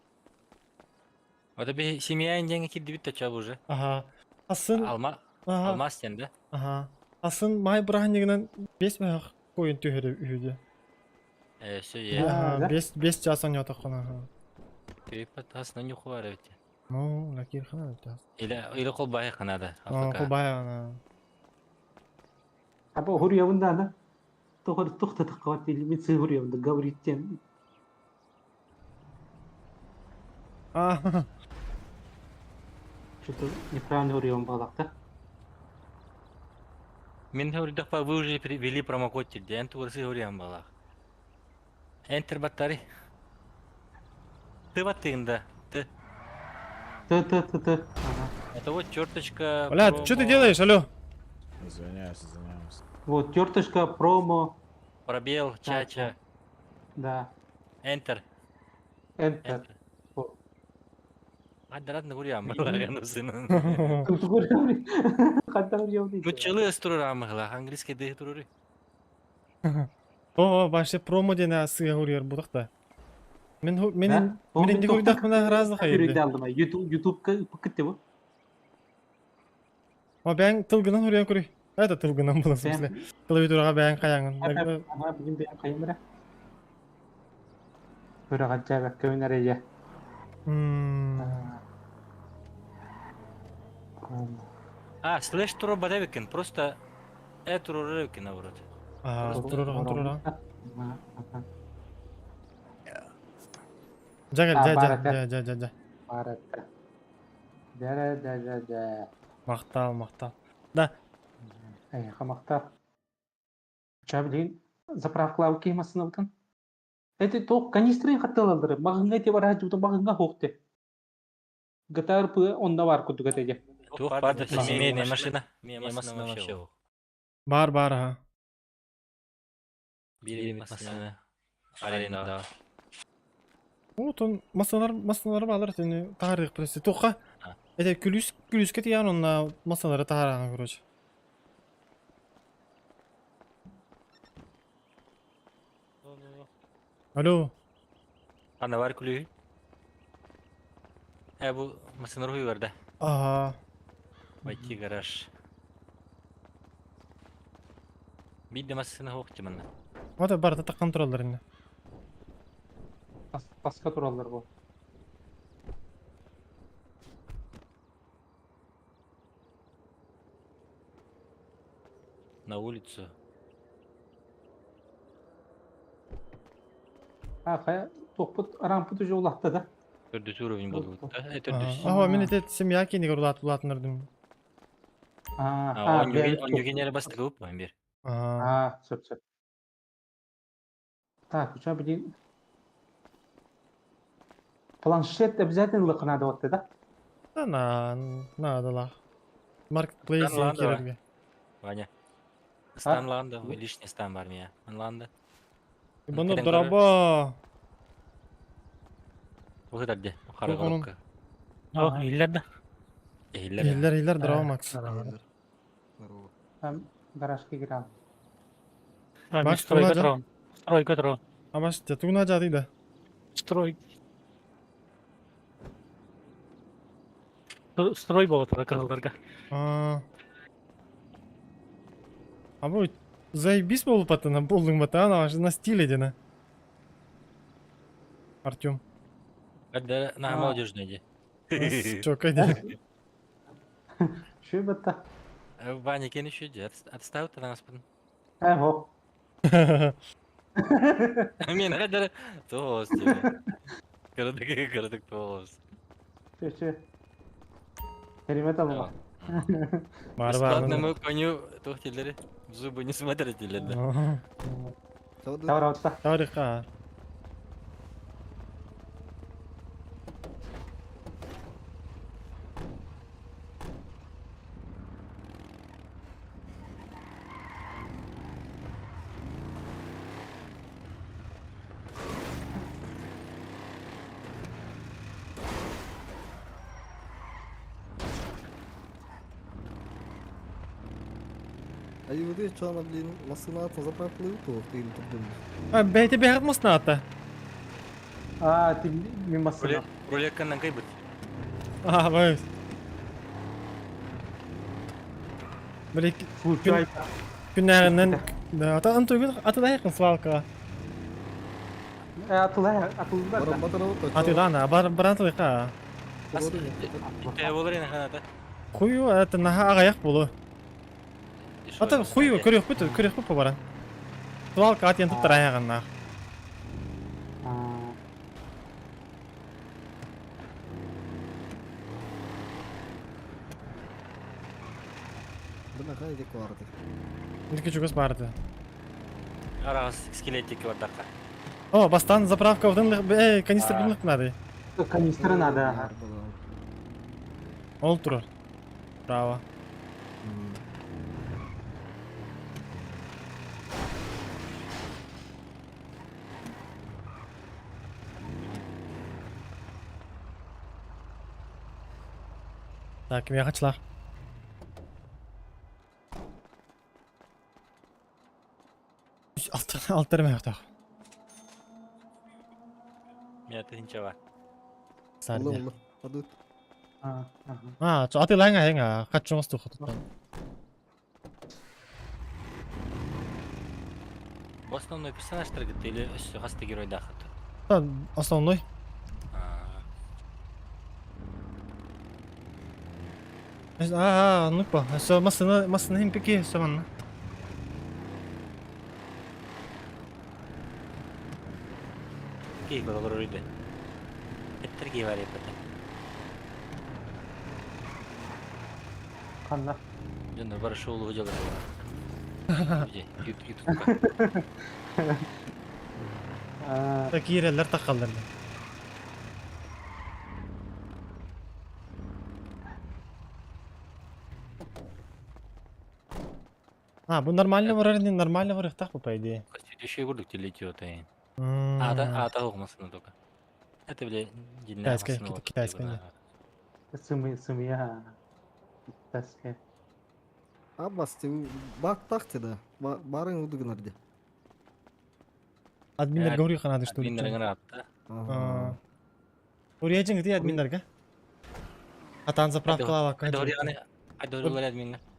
Вот би семья диэн кирдибит да чабы уже. Ага. Асын. Алма Ага. алмаз диэн да? Ага. Асын май браһынньыгынан 5 мөһөх койун түһөрө үһүдэ. Э, все е. А, Ага, да? 5 5 час онньоотоххуна. Ага. Түйпат хасна нюху бар эбит. Ну, лакир хана бит. Или или кол бай ханада. А, кубая она. Аба хуруйабын да ана. Тоҕор тухта таххабат или мин сыы хуруйабын да говорит диэн. А, Что-то неправильно хуруйабын балакта. Мин говорю, вы уже ввели промокод ден туурсы говорим балах. Enter баттари. Ты баттыгын да. Ты. Т Т Т Т. Ага. Это вот черточка. Бля, что ты делаешь, алло? Извиняюсь, извиняюсь. Вот тертышка промо. Пробел, чача. Да. Enter. Enter. Enter. Вот. Аддарат нагурям. Нуччалы ыстурар английский дыхы туруры. О, вообще промо диэн сыга хуруйар будах Мен мен мен инди хуруйдах мына разы хайды. алдым. YouTube YouTube кытты бу. О, бәң тылгынан хуруйан күрүй. Это тылгынан була, в смысле. Клавиатурага бәң каяңын. Ага, билим бәң кайымыра. Көрө жабак көйнөр эже. А, слэш туро бадабикен, просто э турурабикен наоборот. Ага, турураган турураган. Жа кел, жа, жа, жа, жа, жа, жа. Баратта. Да да да да. Мактал, мактал. Да. Эй, хамактал. Ча билин заправкалау киймасын бутын. Эти тоқ канистрын хатталалдыры. Мағыңа те бар хажы мағыңа хоқты. ГТР П онда бар кудук этеге. Тух бар семейная машина. Машина вообще. Бар, бар, ага. Бир машина. Арена да. Вот он масалар масалар балар сени тарых прессе. Тока. Это күлүс күлүскө тиян онна масалары тараган, короче. Алло. Ана бар күлү. Э бу машина руй бар да. Ага. Войти гараж. Бидде машина хокчу манна. Вот бар та контроллер инне. Таска тураллар бу. На улицу. А, хайа, туохпут, рампыт уже улаатта да? Төрдүс уровень буолбут. Э, төрдүс. Ага, мен ити семья кинигэр улаат улаатынырдым. А, Онньугин эрэ бастакы уппан бир. А, сөп сөп. Так, у тебя блин планшет обязательно ылыахха наада буолта да? Да, на, наадалаах. Маркетплейс киирэргэ. Ваня. Станланда, лишний стан бар мия. Анланда. Бұны дораба. Выгодальде, хара коробка. О, иллер да. Иллер. Иллер, иллер, дораба, Макс. Здорово. Там гаражка играл. Макс, Стройка дрон. Стройка дрон. А Маш, те тугна жады да. Строй. Строй болот кызылдарга. А бу заебись болуп патына, болдуң батана, аж на стиле дена. Артем. Когда на молодежный иди. Чё, кайда? Şu бетта. Ваня, кен еще иди, отстал ты нас. Э, хоп. Мен кадar тоос тебе. Кырдык, кырдык тоос. Чү, чү. Керемет алма. Бесплатному коню тохтилери в зубы не смотрите да. Тавра Тарика. А и вот что она, блин, машина заправка лютого, ты или тут думаешь? А, бәйте бәгәт масната. А, ты мимо машина. Рулетканнан кайбыт. А, бай. Блин, Случайно. күннәреннән да, ата антугын ата якын свалка. Атыла, атылда. Атылана, бар барантылыка. Те болар эне ханата. Хую, это наха агаяк болу. Ата хую көрөк бүт, көрөк бүт баран. Свалка ат ентип тараяган. Бына хайди кварты. Ники чугас барды. Арагас скелетики бардака. О, бастан заправка вдын э, канистр билник надо. Канистры надо, ага. Ол турар. Браво. Так, я хачлах. Алты, алты рәмә яктак. Меня тынча бар. Сарня. А, А, аты лаңа хеңа, качыңыз тухы туттан. В основной персонаж таргет или все хаста герой дахат? Да, основной. А, ну па, все, масына, масына хим пики, все манна. Кей голоройды. Эттерге бар епете. Канна. Жана бар шоулу выделар. Ютубка. Такие тақалдар. А, бу нормально барар, не нормально барар так по идее. Еще курдук телетиот ай. А, да, а, того масына только. Это, бля, Китайская, китайская. Сымы, сымыя. Китайская. Аббас, ты бак тахте да. Барын удыгнарде. Админдер говори ханады что ли? Админдер гранат, да? Урежин где админдерга? Атан заправка лава.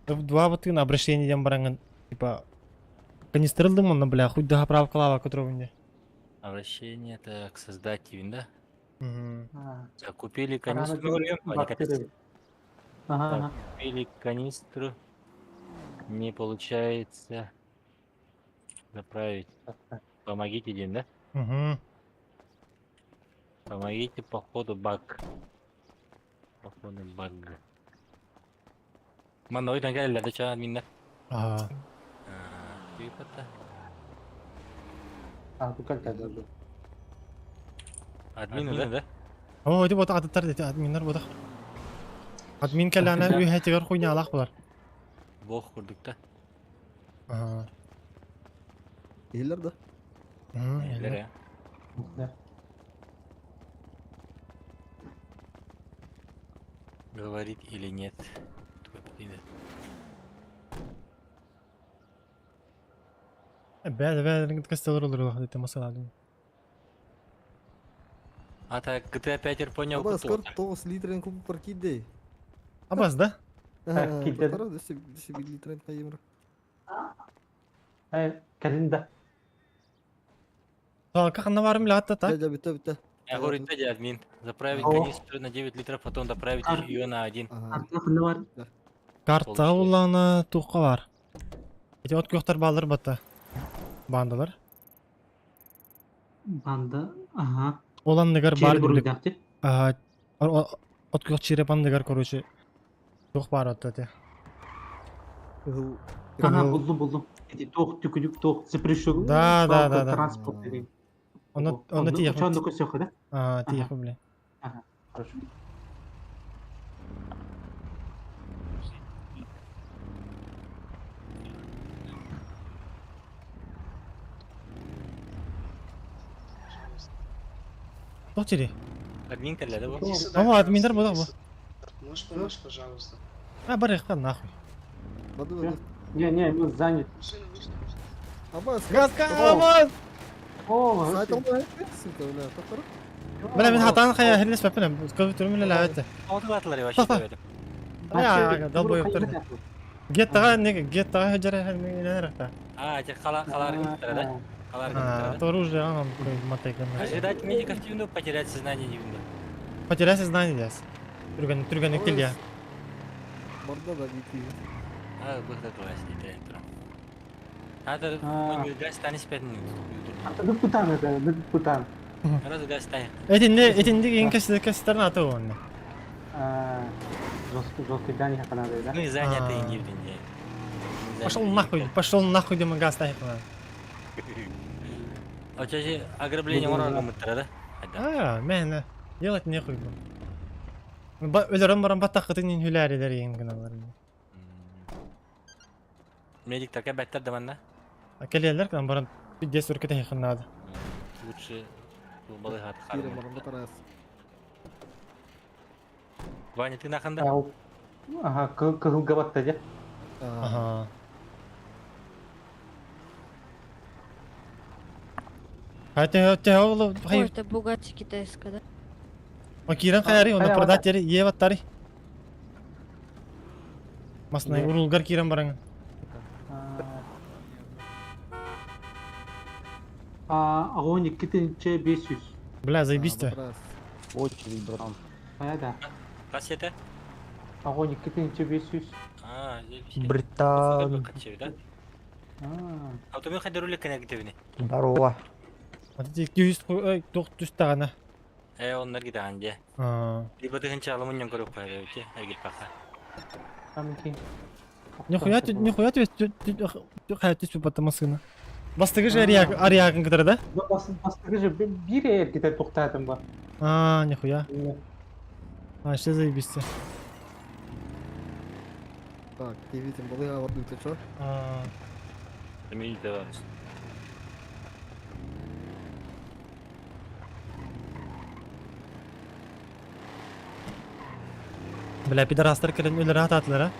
Два вот на обращение дем баранган, типа канистрылдым он, бля, хоть да заправка лава, которого мне. Обращение это к создателю, да? Угу. Так, купили канистру. Ага. Купили канистру. Не получается заправить. Помогите, Дин, да? Угу. Помогите, походу баг. Походу баг. Манна ойдан кэлэллэр да чаа админнар. Ага. Тыыпата. А, бу как это? Админ да? О, ити бота атыттар дети админнар бота. Админ кэлээнэ үһэтигэр хуйнялаах булар. Бог курдук да. Ага. Иһиллэр да? Эллер Да. Говорит или нет. Бәд бәд кастелор olur дети масала. А так GTA 5 понял Абас, кто. көр 9 литрен куб паркидей. Абас да? Так, кидер. Тара, 201 литрен кайымыр. Кэлин да. Талка ханна барым латта так. Дя, битте, битте. Я говорю, дядя админ. Заправить О. канистру на 9 литров, потом доправить ее на 1. Ага. Артына бар. Карта улана туққа бар. Эти от көктөр балдар батта. Бандалар. Банда. Ага. Олон нигар бар Чери билик. буруйдакты. Ага. От көк чире бандыгар короче. Туқ бар атта те. Кызыл. Ага, булдум, булдум. Эти тох түкүлүк тох запрещен. Да, да, да, да. Транспорт деген. Оны оны тиях. Чондо көсөкө да? А, тиях блин. Ага, хорошо. Туқ чире. Админ кэллэ да бу? Ама админдер бодак бу. Можешь помочь, пожалуйста? А бар якка нахуй. Бады, бады. Не, не, мы занят. Машина вышла. Абас. Газка, абас! О, Сайт алмай, сука, бля, тохтор. Бля, мен хатан хая херлес пепенем. Көбү түрмүн эле абетте. Отуратылар вообще деп. Я долбоебтер. Геттага неге геттага хежере неректа. А, те кала калар киттер да? Калар А, киттер да? то оружие анам матайкан. Ожидать медиков тюнду, потерять сознание не видно. Потерять сознание дес. Түргөн түргөн кел я. Барда да бити. А, бу да класс не трен. А, да, газ станет 5 минут. Аты путан это, путан. Раз газ станет. Этинде этинде ең кестерин аты оны. А, жесткий, жесткий дани хаканады, да? Ну и занятый не видно. Пошел нахуй, пошел нахуй демен газ тайып. А чаще ограбление урана мыттыра, да? А, мен делать нехуй бу. Өлөрөн баран баттакытын хүләрилер ең гыналар. Медик такая бәттер да манна. Келелер кан баран пиздец өркете хыннады. Лучше балы хат Кире барында тарас. Ваня, ты наханда? Ага, кызыл габатта же. Ага. Хайте хайте олу Ой, это Бугатти китайская, да? Макиран хаяри, оны продать ери, ебаттари. Масна урулгар киран баран. А, огонь 2500. Бля, заебись ты. Очередь, братан. А, да. Кассета? Огонь 2500. А, Британ. Да? Автомобиль хайда руле коннективный. Здорово. Вот эти 200 тагана. Он наргида анде. Либо ты ханча алуминиум көрүп кайда өте, әргит паха. Нихуя ты, нихуя ты, ты хая ты потом машина. Бастыгы же ариак, ариагын кытыр, да? Бастыгы же бир эргите токтадым ба. А, нихуя. А, что заебись ты. Так, ты видим, балы аварды, ты чё? А. Бля, пидорастар кэлэн өлөр ататлар, а?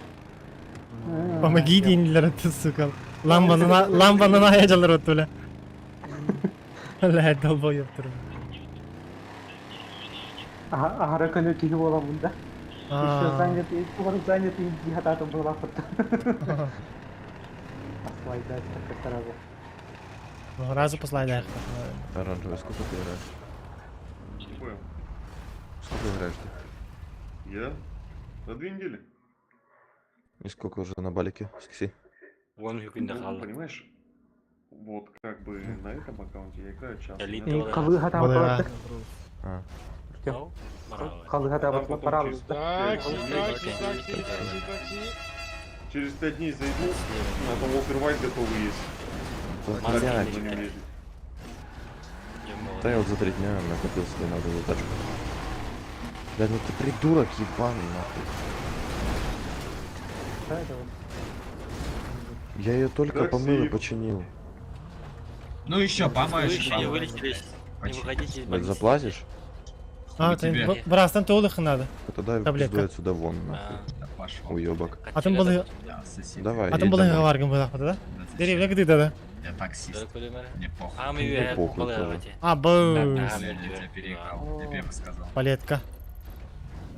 Помоги дейінлер ты, сука. Ламбаны ламбаны аяжалар өтті, бля. Бля, долбоеб тұр. Ага, көңө киһи буола мында. Еще занятый, занятый дихататым буола фото. Послайдать так сразу. Ну, разу послайдать. Оранжевый, сколько ты играешь? Не понял. Сколько играешь ты? Я? За 2 недели. И сколько уже на балике? Скиси? Уон күндэ Ну, хаалла. понимаешь, вот как бы на этом аккаунте я играю часто. Элит на этом. Халыха Балыга. А. Ау, браво. Халыха А табат потом паралыз. через пять дней- Через 5 дней зайду, на том Walter White готовый есть. Да, Так, блядь. на нем ездить. Да я вот за 3 дня накопил себе на вот эту тачку. Бля, ну ты придурок ебаный, нахуй. Я ее только Такси. помыл и починил. Ну еще помоешь. Вы еще не вылетели, не выходите из Блядь, больницы. заплатишь? А, тебе. Брастан толых надо. А Тогда Таблетка. пиздуй отсюда вон, нахуй. А, Пошел. Уебок. А там было- Давай, А там едь было домой. варган было, да? Деревня где да? Я таксист. Мне похуй. А, мы Мне похуй тоже. А, был. Бля, я тебя переиграл. Я первый сказал. Палетка.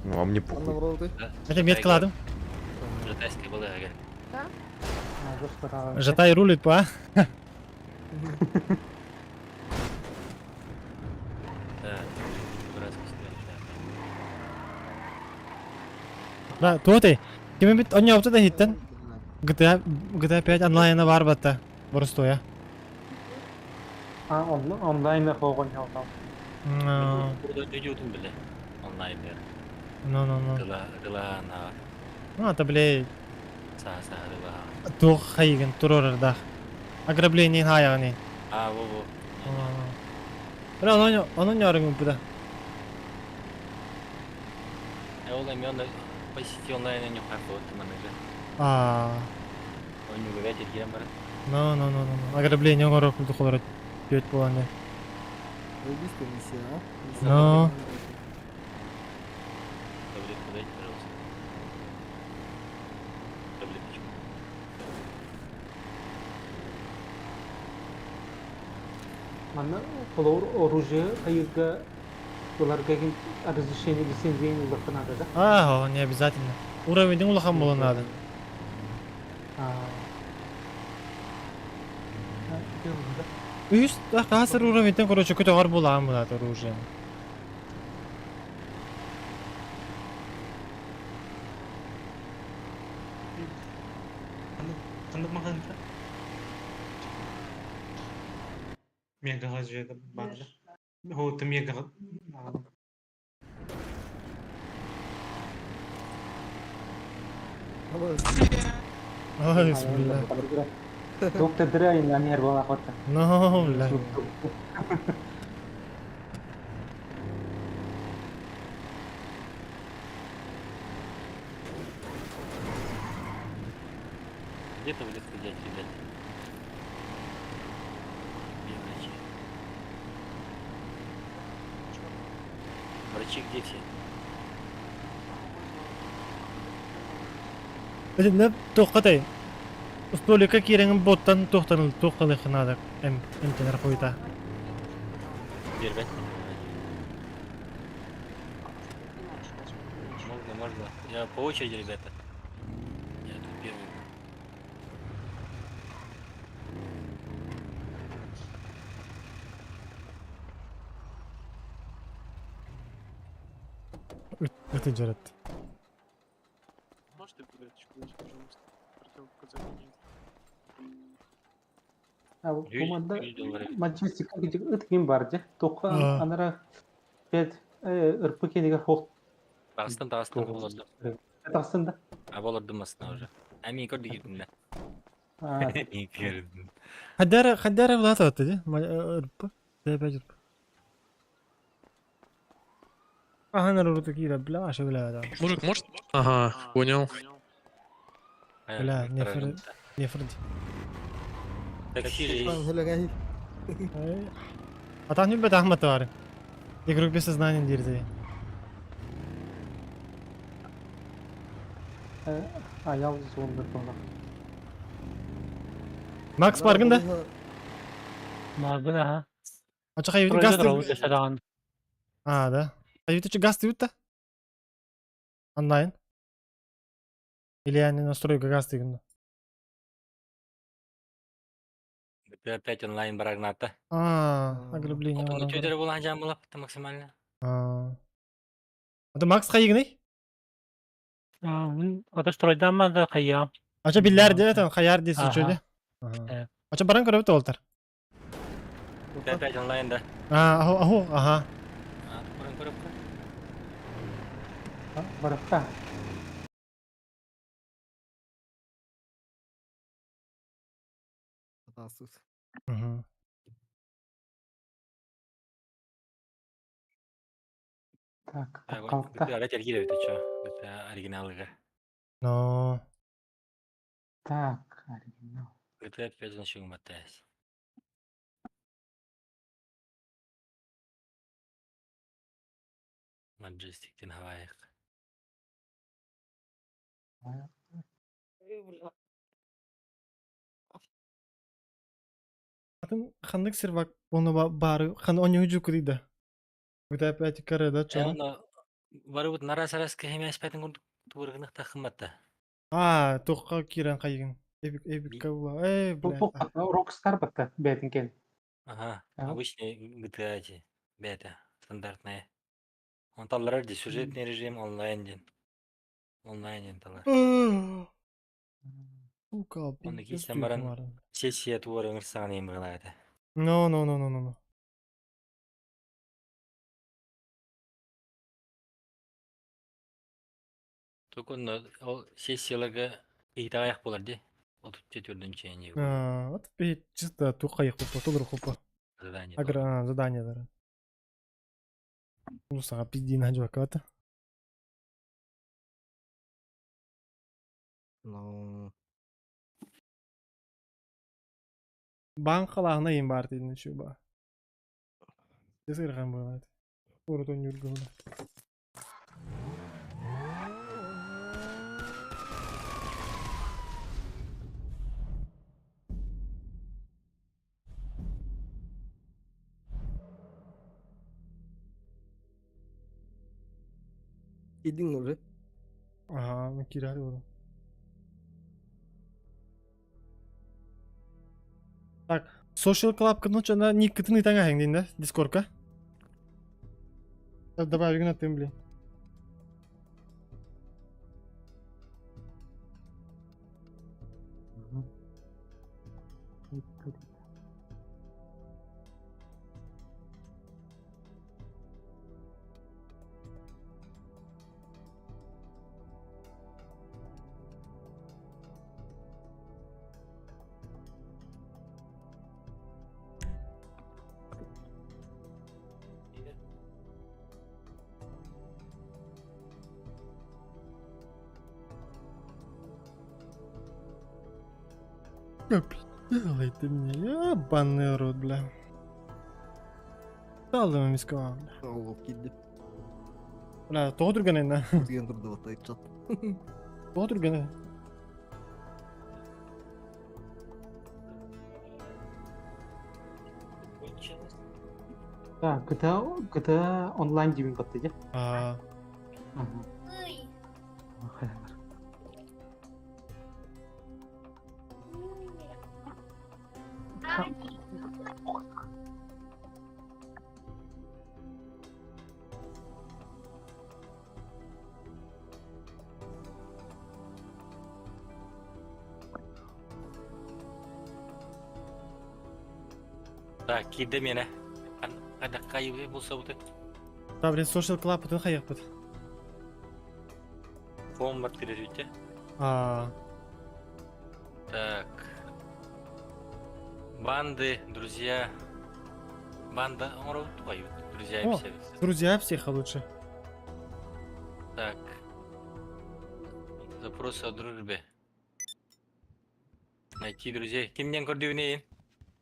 Ну, а мне похуй. Это метка ладом. Жатайская была, ага. Жатай рулит, па. Да, дурацкая ситуация. Да, то ты. Кими бит он yaptı да хиттен. GTA GTA 5 онлайна бар батта. Борстоя. А, онлайн хоғын ялтам. Burada ödüyordum bile. Онлайн бер. Ну, ну, ну. Дыла, дыла на Ну, это, блядь, са са дыла. тух хайгын турорар да. Ограбление хаягны. А, во во. Бра, оно оно не арыгын буда. Я ол мен по сети онлайн не хапы вот менеджер. А, Он не говорит, я бар. ну, ну, ну, ну. Ограбление оңоро кулду холор өт боланы. Заебись миссия, а? Ну. Таблетку дайте, пожалуйста. Таблеточку. Манна холор оружие кайырга буларга разрешение лицензия улахтанада да? А, не обязательно. Уровень улахан болон надо. А. Үс, хасыр уровеньтен, короче, көтө гар булан булат оружие. Кандык маған Мегаға жеді барды. О, ты мегаға. Ой, бисмилла. Доктор Драйн, амер бола хота. Ну, бля. Где таблетку взять, ребят? Где врачи? Врачи где все? Не тоққатай. Столика киреңин боттан тоқтаныл тоққалы хынады. Эм, эмтенер қойта. Дербет. Можно, можно. Я по очереди, ребята. Я тут первый. Өтін жаратты. Можешь ты таблеточку дать, пожалуйста? Противопоказаний нет. А, бумада Манчестер ытгин бар же. Тоқа А. анара пет РП кенеге хоқ. Тағыстан тағыстан боларды. Тағыстан да. А боларды масына уже. А мен көрді келдім да. А. Мен көрдім. Хаддара, хаддара влат атты, де? РП. Да, опять РП. Ага, наружу такие, бля, аша, бля, да. Мужик, может? Ага, понял. Бля, не фр... Не фрд. Такси же есть. А там не бет Ахмат бар. Игрок без сознания дирди. Аял зонды тола. Макс баргын да? Баргын, ага. А чо хайвит газ А, да. Хайвит чо газ да? Онлайн. Или я не настройка газ дегенде. Это опять онлайн барагната. А, ограбление. Отон бар, өтөдөрө болан жан болап максимально. А. Это Макс хайгны? Ата стройдама да кая. Ача биллэр дии это хаяр дии сучу дии. Ага. Ача баран көрөбүт олтар. GTA 5 онлайн да. А, аху, аху, ага. А, баран көрөпкө. Барахта. Угу. Так, калта. GTA тергиле бит чё. GTA оригиналыга. Но. Так, оригинал. GTA 5 значок мотаясь. Маджестик на Гавайях. Атын ханнык сервак оны бары хан оньоҥу дьуккутуй да. GTA 5 кара да чону. Оны барыбыт нарас арас кэһэмэ аспатын курдук туургынах тахымматта. А, туохха киирэн хайыгын. Эпик эпикка була. Э, Бу бля. бу Rockstar батта бээтин кэн. Ага, Ага. обычный GTA эти, бета, стандартная. Он талларар ди сюжетный режим онлайн ден. Онлайн ден талар. Сука, Оны пиздец кийсен баран туйкумарын. сессия туар ыңырсаан эм это. No, no, no, no, no, no. Только ол сессияларга ыйтаяк болар ди. Отут четвердүнче не А, вот пи чисто тухайық хупа, толыр хупа. задание. Агра задание дара. Улусаға пиздин хажуаката. Ну, Бан қалағына ең бар дейін шу ба. Десірған болады. Урутон юргүлі. Идин уже. Ага, мен кирәли буду. Так, Social Club кытны чана ник кытны таңа хәңдин да, Дискордка. Так, Давай, гына тым, блин. Делай ты мне, ебаный рот, бля. Талдым мискова, бля. Ол кидди. Бля, тоғы түрген енді. Деген турду вот чат. Тоғы түрген. Да, GTA GTA онлайн дебин батты де. А, Ага. Так, киде мене. Кадакка юбе болса бу да, блин, Social Club бүтін қайық бұд. Фон бар кирежите. А, Так. Банды, друзья. Банда, он Друзья О. все. друзья всех лучше. Так. Запрос о дружбе. Найти друзей. Кимден көрдүбүнейин?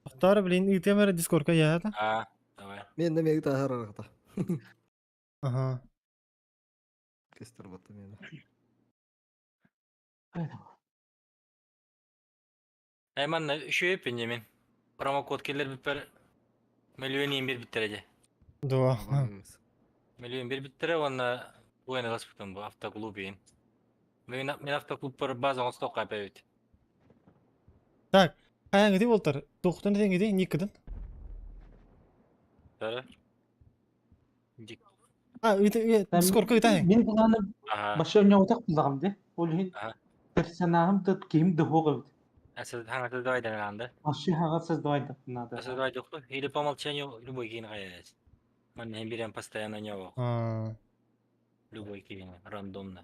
Тоқтар, блин, итемер Дискордка я да? А, давай. Мен де мегит ахар аракта. Ага. Кестер батты мени. Айман үшөйөп мен. Промокод келер биппер. Миллион бир биттереже. Дуа. Миллион бир биттере, онна буэна ласпытым бу автоклуб ин. Мен мен автоклуб бар база оңсток кайпабит. Так, қаяң деп олтар? Тоқтан дегенге никідін? Дара. Дик. А, Дискордка итаң. Мен буланы Ага. башы ойнап отак буллагам де. Ол хин Ага. Персонажым да ким да суох эбит. А создавай да. Вообще хаҕа создавай надо. Создавай или по умолчанию любой киин хайас. Манна берем постоянно него. А. Любой киин, рандомно.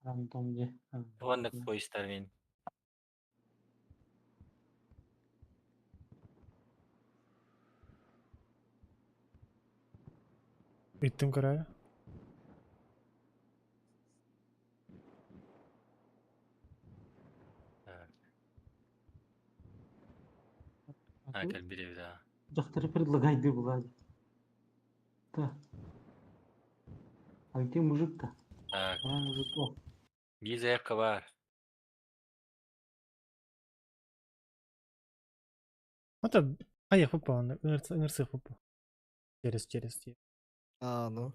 Рандом не. Вон поезд мин. Иттим көрө. А, кэлбире да. Дьахтары предлагай была. Да. А где мужик-то? Так. А, мужик. О, Биир заявка бар. Это а попал, НРЦ попал. Через, через. А, ну.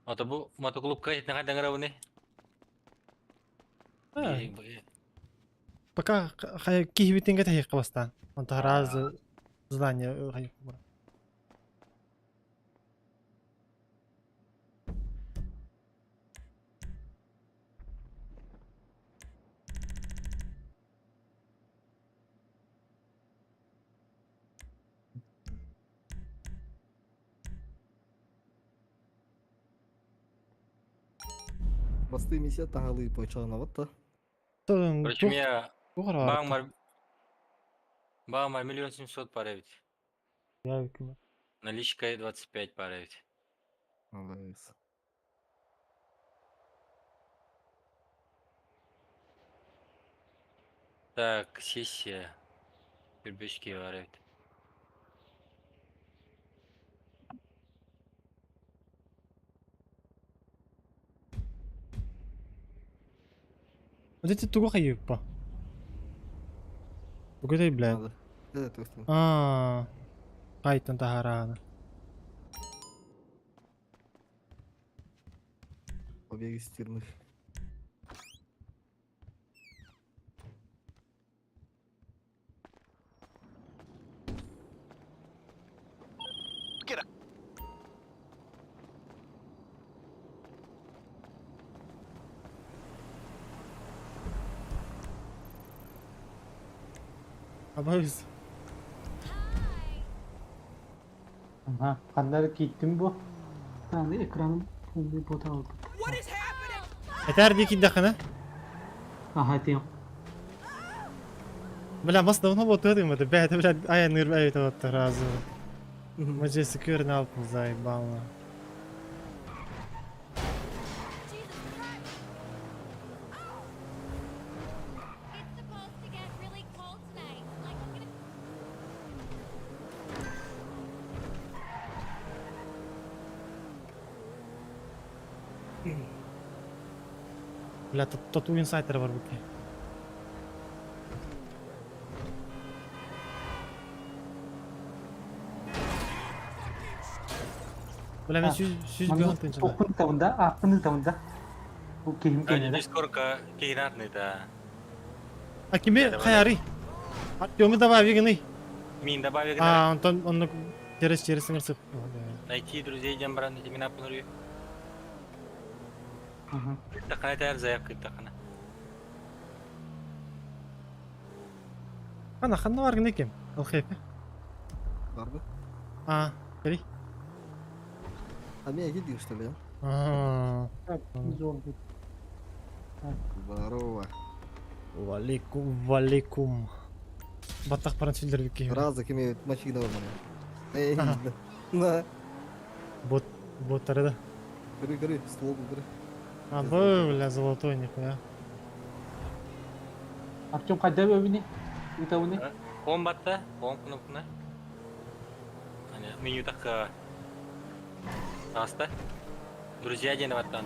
Ото бу мотоклубка итнега даңырабыны. А, Пока хай кихибитинге тахи кабастан. Он раз здание хай. Басты миссия тағалы почалана вот та. Короче, у меня баумар 1 700 000 пара ведь. Я викиме. Наличка 25 пара ведь. Молодец. Так, сессия. Кирпички бар ведь. Вот эти тугу хайыппа. Тугу блядь. Да, то есть. А. Кайтан тахарана. Побег из тюрьмы. Абайс. Ага, ханнары киттим бу. Таны экраным полный бота алды. Этер дики дахана. Ага, тем. Бля, мас давно вот это мы бля, это бля, ай ныр это вот разу. Мы здесь секьюр на алпу заебало. Бля, тату инсайтер бар буки. Бля, мен сүз бігін тынчында. Топын табында, апын табында. Бу киһим кенеде. Сколько кейнатный да. А киме хаяри? Артемы давай вигны. Мин добавил. А, он он через через сыңырсып. Найти друзей дем бран имена пунрю. Тахана тәр заявка тахана. Ана ханна бар гын кем? Алхеп. Барбы? А, бери. А меня видишь, что ли? А. Здорово. Валикум, валикум. Баттах баран сүлдер бикки. Разок имеют мочи нормально. Эй, да. Бот, боттары да. Горы, горы, ствол, горы. А, бля, золотой, нихуя. Артем кайда бөбүнү? Үтабыны? Комбатта, ком кнопканы. Ане, меню так Таста. Друзья ден баттан.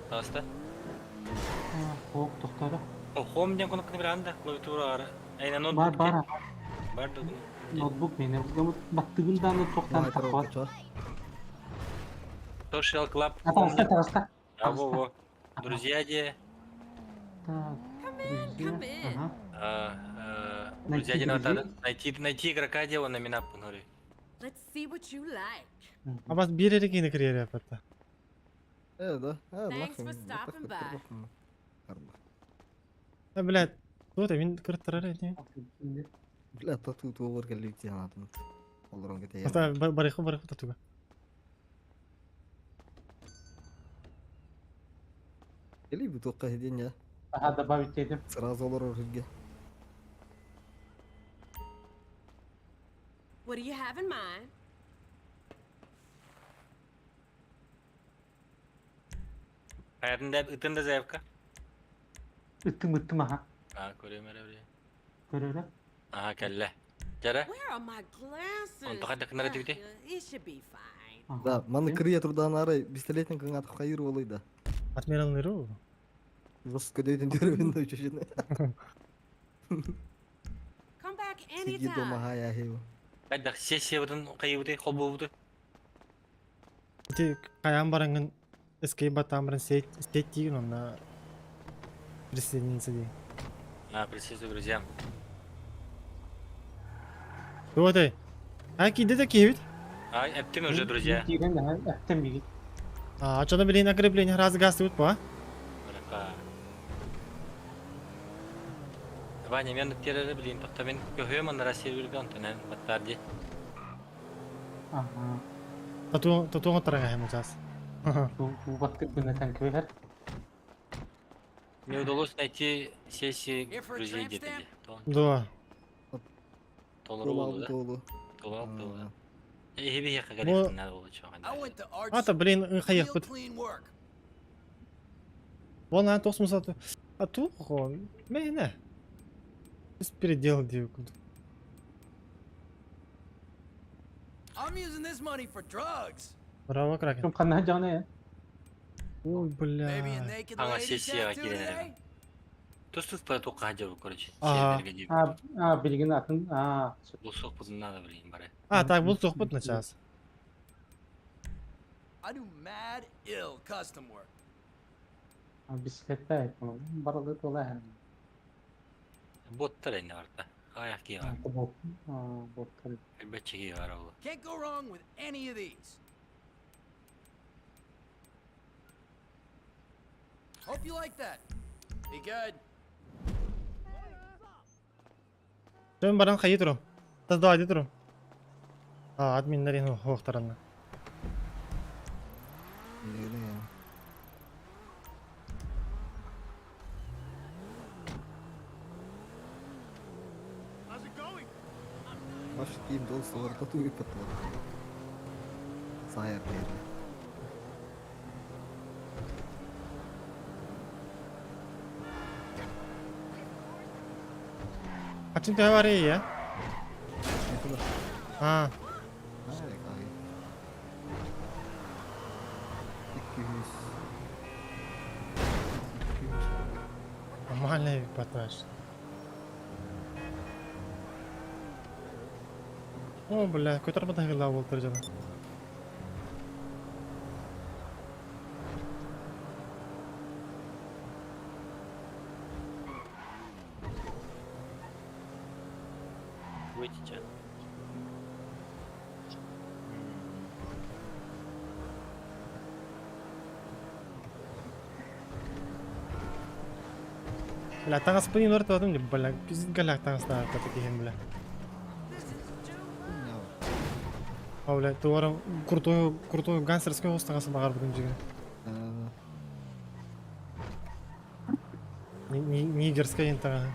Таста. Хок токтора. О, хом ден кнопканы бир анда клавиатура ара. Айна ноутбук. Бар, бар. Бар да. Ноутбук мене. Баттыгын даны токтан таква. Social Club. Таста, таста. А, во, во. Друзья де. Так. Друзья. Ага. А, Найти друзья ден друзей. баттан. Найти, найти игрока дело на меня пунури. Let's see what you like. Абас бир эрекени кирер апатта. Да. Thanks for stopping by. А, блядь, вот мин кырттарар эти. Бля, тату туолар кэллик диэн Олорон кэтэйэн. Ата барыхы барыхы татуга. Или бутылка хедин я. Ага, добавить едем. Сразу олорор хилге. What do you have in mind? Хайатында ытында заявка. Ыттым ыттым аха. А, көрөм эрэ били. Көрөрө. Аха, кэллэ. Жара. Where are my glasses? Он тоқайда кынара дибити. It should be fine. Да, маны кырыя турдан ары пистолетин кыңат хайыр болой да. Адмирал Неру. Жестко дөйден дөрөбүн да үчүшүн. Come back Сиги дома anytime. хая хеу. Кайда сессия бутын кайыбыты холбубуту. Ти каян барангын escape батамрын сеть сеть тигин онна присоединиться ди. А, присоединиться к друзьям. Вот эй. А киде да кибит? А, эптим уже друзья. Киирен эптем бигит. А, чона билин ограбление раз газ тут по. Барака. Ваня, мен терere билин, тоқта мен көһөм анна Россия билген төнен баттарди. Ага. Тату тату тарага хем сейчас. Бу баттык бына көһөр. Мне удалось найти сессии друзей где-то. Да. Толору да. Толу. Толору толору. Эби яка гариф надо было чего. Ата блин хаях бит. Вон а тос мусату. А ту хо. Мене. Беспредел дию. I'm using this money for drugs. Браво, Кракен. Ким ханна жаны. Ой, бля. Аңа сессияга кирер. Тостук по тоққа жабы, короче. Ага. А, а билген атын. А. Бул сок надо, блин, бары. А, так, был сохпут на час. I do mad ill custom work. Бискетте барылды тола. Боттар эне барда. Аяк кие бар. Бот. Боттар. Элбетче кие бар ол. Can't go wrong with any of these. Hope you like that. Be good. Мен баран хайы турум. Тазда айды турум. А, админнер хоқтаранна. How's it going? Ваш кийим доллар тату ипаттар. Сайыр берди. Ачин төһө бар я. А, Ай, ай. 200. 200. нормальный поташ. О, бля, көтөр батагыла болтыр жана. Выйдите. Бля, таңас пынын ортадым деп, бля, пиздец галяк таңас таких, бля. А, бля, туарым крутой, крутой гангстерский остагасы багар бүгүн жиген. Нигерская интага.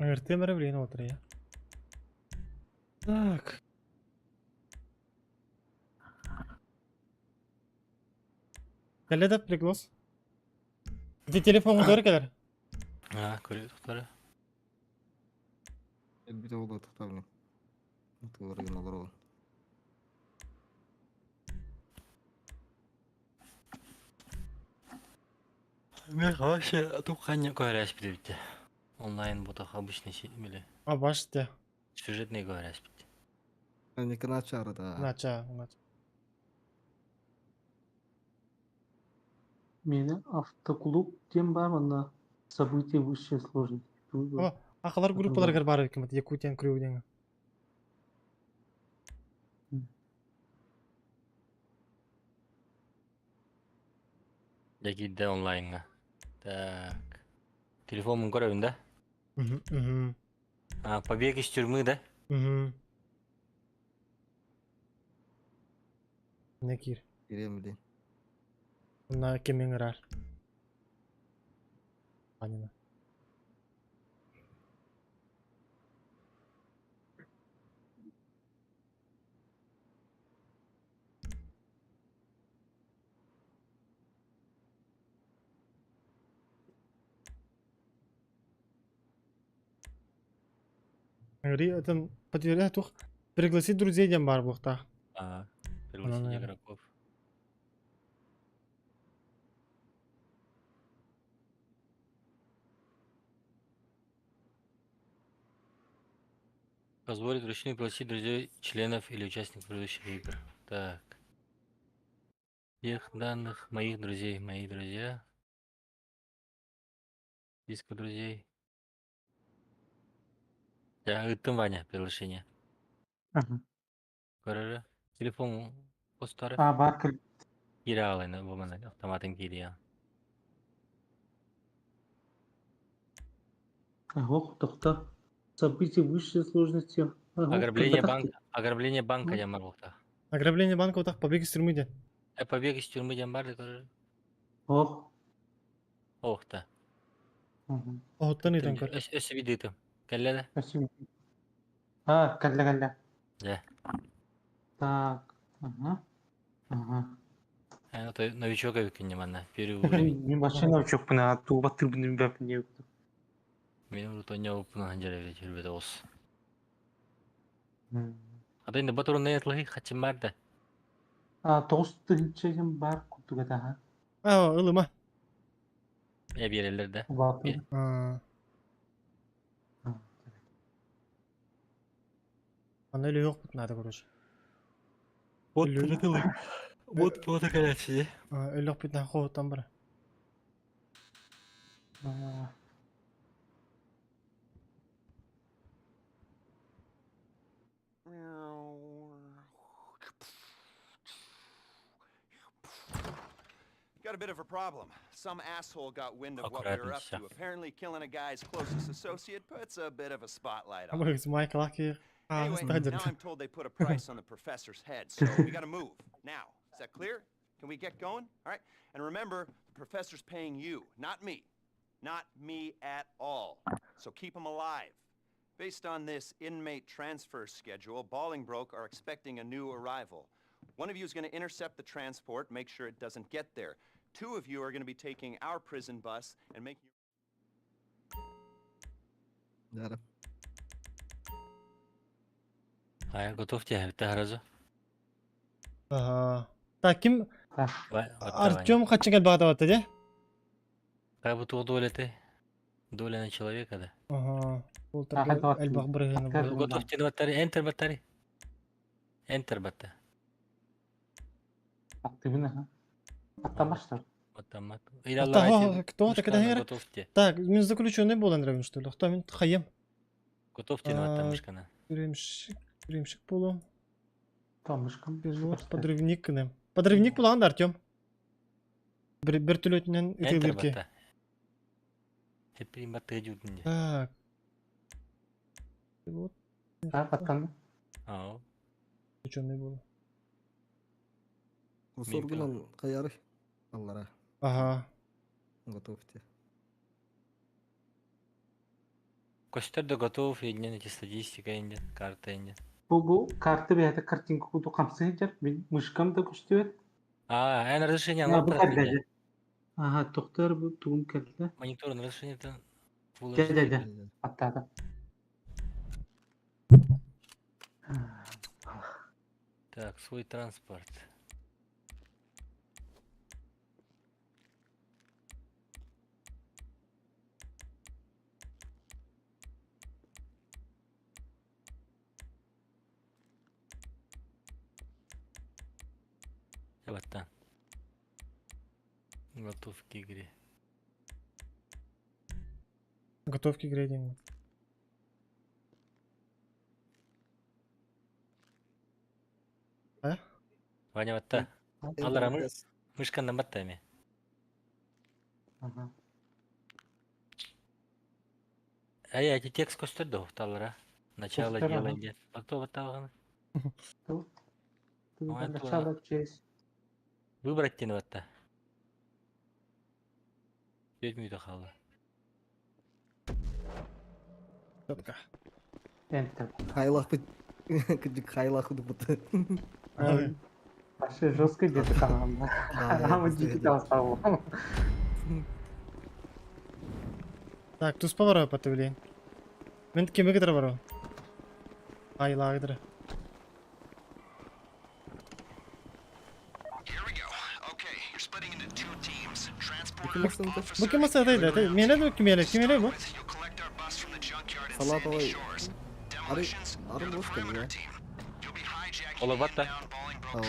Аңыртыам эрэ билигин уотарыйа. Так. Кэллэ да приглас. Ити телефон көрө кэлэр. А, көрү тохтары. Элбит оҕолор тохтообун. Тылларыгын олоробун. Мен вообще тухханья көрәспит битте. Онлайн ботах обычный или А баште. сюжетный көрәспит. Никона чары да. Нача, нача. Мени автоклуб диэн баар уонна события высшей сложности. О, ахалар группаларыгар баар эбит Якутиан Крю диэн. Дьэ киирдэ онлайҥҥа. Так. Телефоммун көрөбүн да? Мгм, мгм, А, побег из тюрьмы, да? мгм. Не киир. Кириэм билин. На кимиң ырар. Анина. Говори, это потерял тух. Пригласить друзей диэн баар буолуохтаах. А, пригласить наверное. игроков. Позволит вручную пригласить друзей, членов или участников предыдущих игр. Так. Всех данных моих друзей, мои друзья. Списка друзей. Я ыыттым Ваня приглашение. Ага. Көрөрө. Телефон постары. А, баар кэл. Киирэ аҕалайна бу манна автоматын киириэ. Ох, тохто. События высшей сложности. Ох, Ограбление кырбатах банка, ограбление банка Ну. диэн бар буолуохтаах. Ограбление банка вот так побег из тюрьмы диэн. Э, побег из тюрьмы диэн бар да көрөр. Ох. Ох та. Мгм. Оһуттан ыытан көр. Өссө видеотым. Кэллэ да? Спасибо. А, кэллэ кэллэ. Дьэ. Так. Ага. Ага. Э, то новичок эбиккин манна. Первый уровень. Мин вообще новичокпун, а туубаттыырбын билбэппин диэбит. Мин урут оонньообуппун дьэ жүрбөтө оҕус. Ата инде батурун лыһы хачым бар да. А, 9000 баар курдук этэ аха. А, ылыма. Э биэрэллэр да. Улаатан. А. Аны өлүөх надо, короче. Вот Вот вот короче. Өлүөх бүтнә хоһуттан бар. А, Got a bit of a problem. Some asshole got wind of what we were up Аккуратнее. to. Apparently, killing a guy's closest associate puts a bit of a spotlight on. him. Абы Майкл Аки. А, Anyway, now I'm told they put a price on the professor's head, so we gotta move now. Is that clear? Can we get going? All right. And remember, the professor's paying you, not me. Not me at all. So keep him alive. Based on this inmate transfer schedule, Bolingbroke are expecting a new arrival. One of you is going to intercept the transport, make sure it doesn't get there. Two of you are going to be taking our prison bus and making Дара. А, готов тебе, это сразу. Ага. Так, ким так. Артем хачыгал баатабатта де? Как бы доля ты? Доля на человека, да? Ага. Ол Ага, тарга элбах бырыгына Так, бар. Готов тебе батарея, Enter батарея. Enter батта. Активын аха. Аттамаштар. Автомат. Ата, кто так это хер? Готов тебе. Так, мен заключенный болан равен, что ли? Кто мен хаем? Готов тебе А, мышкана. Тюремщик, тюремщик болу. Томышкам. Пилот, подрывник кінем. Подрывник болған да, Артем. Бір вертолетінен Enter ытылырке. батта. Хеппин батта жүдүнде. Так. Пилот, А, баттан. Ау. заключенный болу. Соргунан каяры. Аллара. Ага. Готов те. Көстөр да готов, иннин эти статистика иннин, карта иннин. Бу карта бэйэтэ картинка курдук хамсыы сылдьар. Мин мышкам да көстүбэт. А, эн разрешение Бу алар кэллэ. Аха, тохтор бу тугум кэллэ. Монитор разрешение Full Дьэ, дьэ, HD. дьэ. Аттаата. Так, свой транспорт. Вот Готов к игре. Готов к игре деньги. А? Ваня, вот та. Аллара мы мышка на баттами. Ага. А я эти текст көстөр таллара. Начало Көстөр, дела ага. нет. Потом вот тагын. Ой, Начало через. Выбрать тени вот та. 5 минут хала. Четко. Enter. Хайлах бит. Кыдык хайлах бут. Вообще жестко где-то там. Да, А вот я дикий там стал. Так, туспа бар патыбилин. Мен кеме кытара бар. Ай лагдыр. Бу кем асады да? Мене дә кемеле, кемеле бу? Салат алай. Ары ары бош кел. Ола батта. Ау.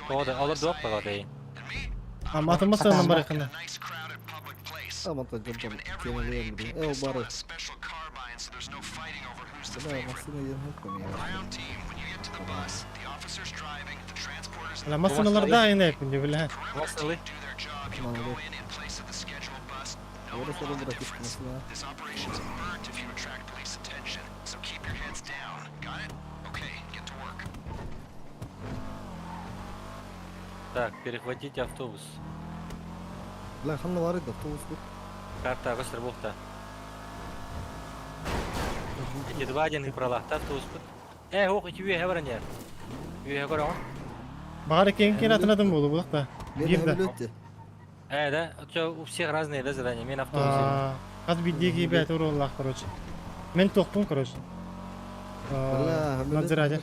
Ода, ола доқ багады. А матымасы анан бар якында. Амата жонтон кемеле бир. Э, бары. Бля, машина ем ком я. Ла масыналарда айна күндө биле. Васылы. Молодец. Ora сором братишка машина. Так, перехватите автобус. Бля, ханна бар иди автобус бу. Карта көстөр бухта. Эти два один и пролахта автобус бут. Э, ох, эти үйе баран яр. Үйе көрөң. Багары кең кен атынадым болу булак да. Мен Бир да. самолетте. Э, да, у тебя у всех разные, да, задания. Мен автобус. Хат биддеги бәт уроллах, короче. Мен тохпун, короче. Бля, Надзиратель.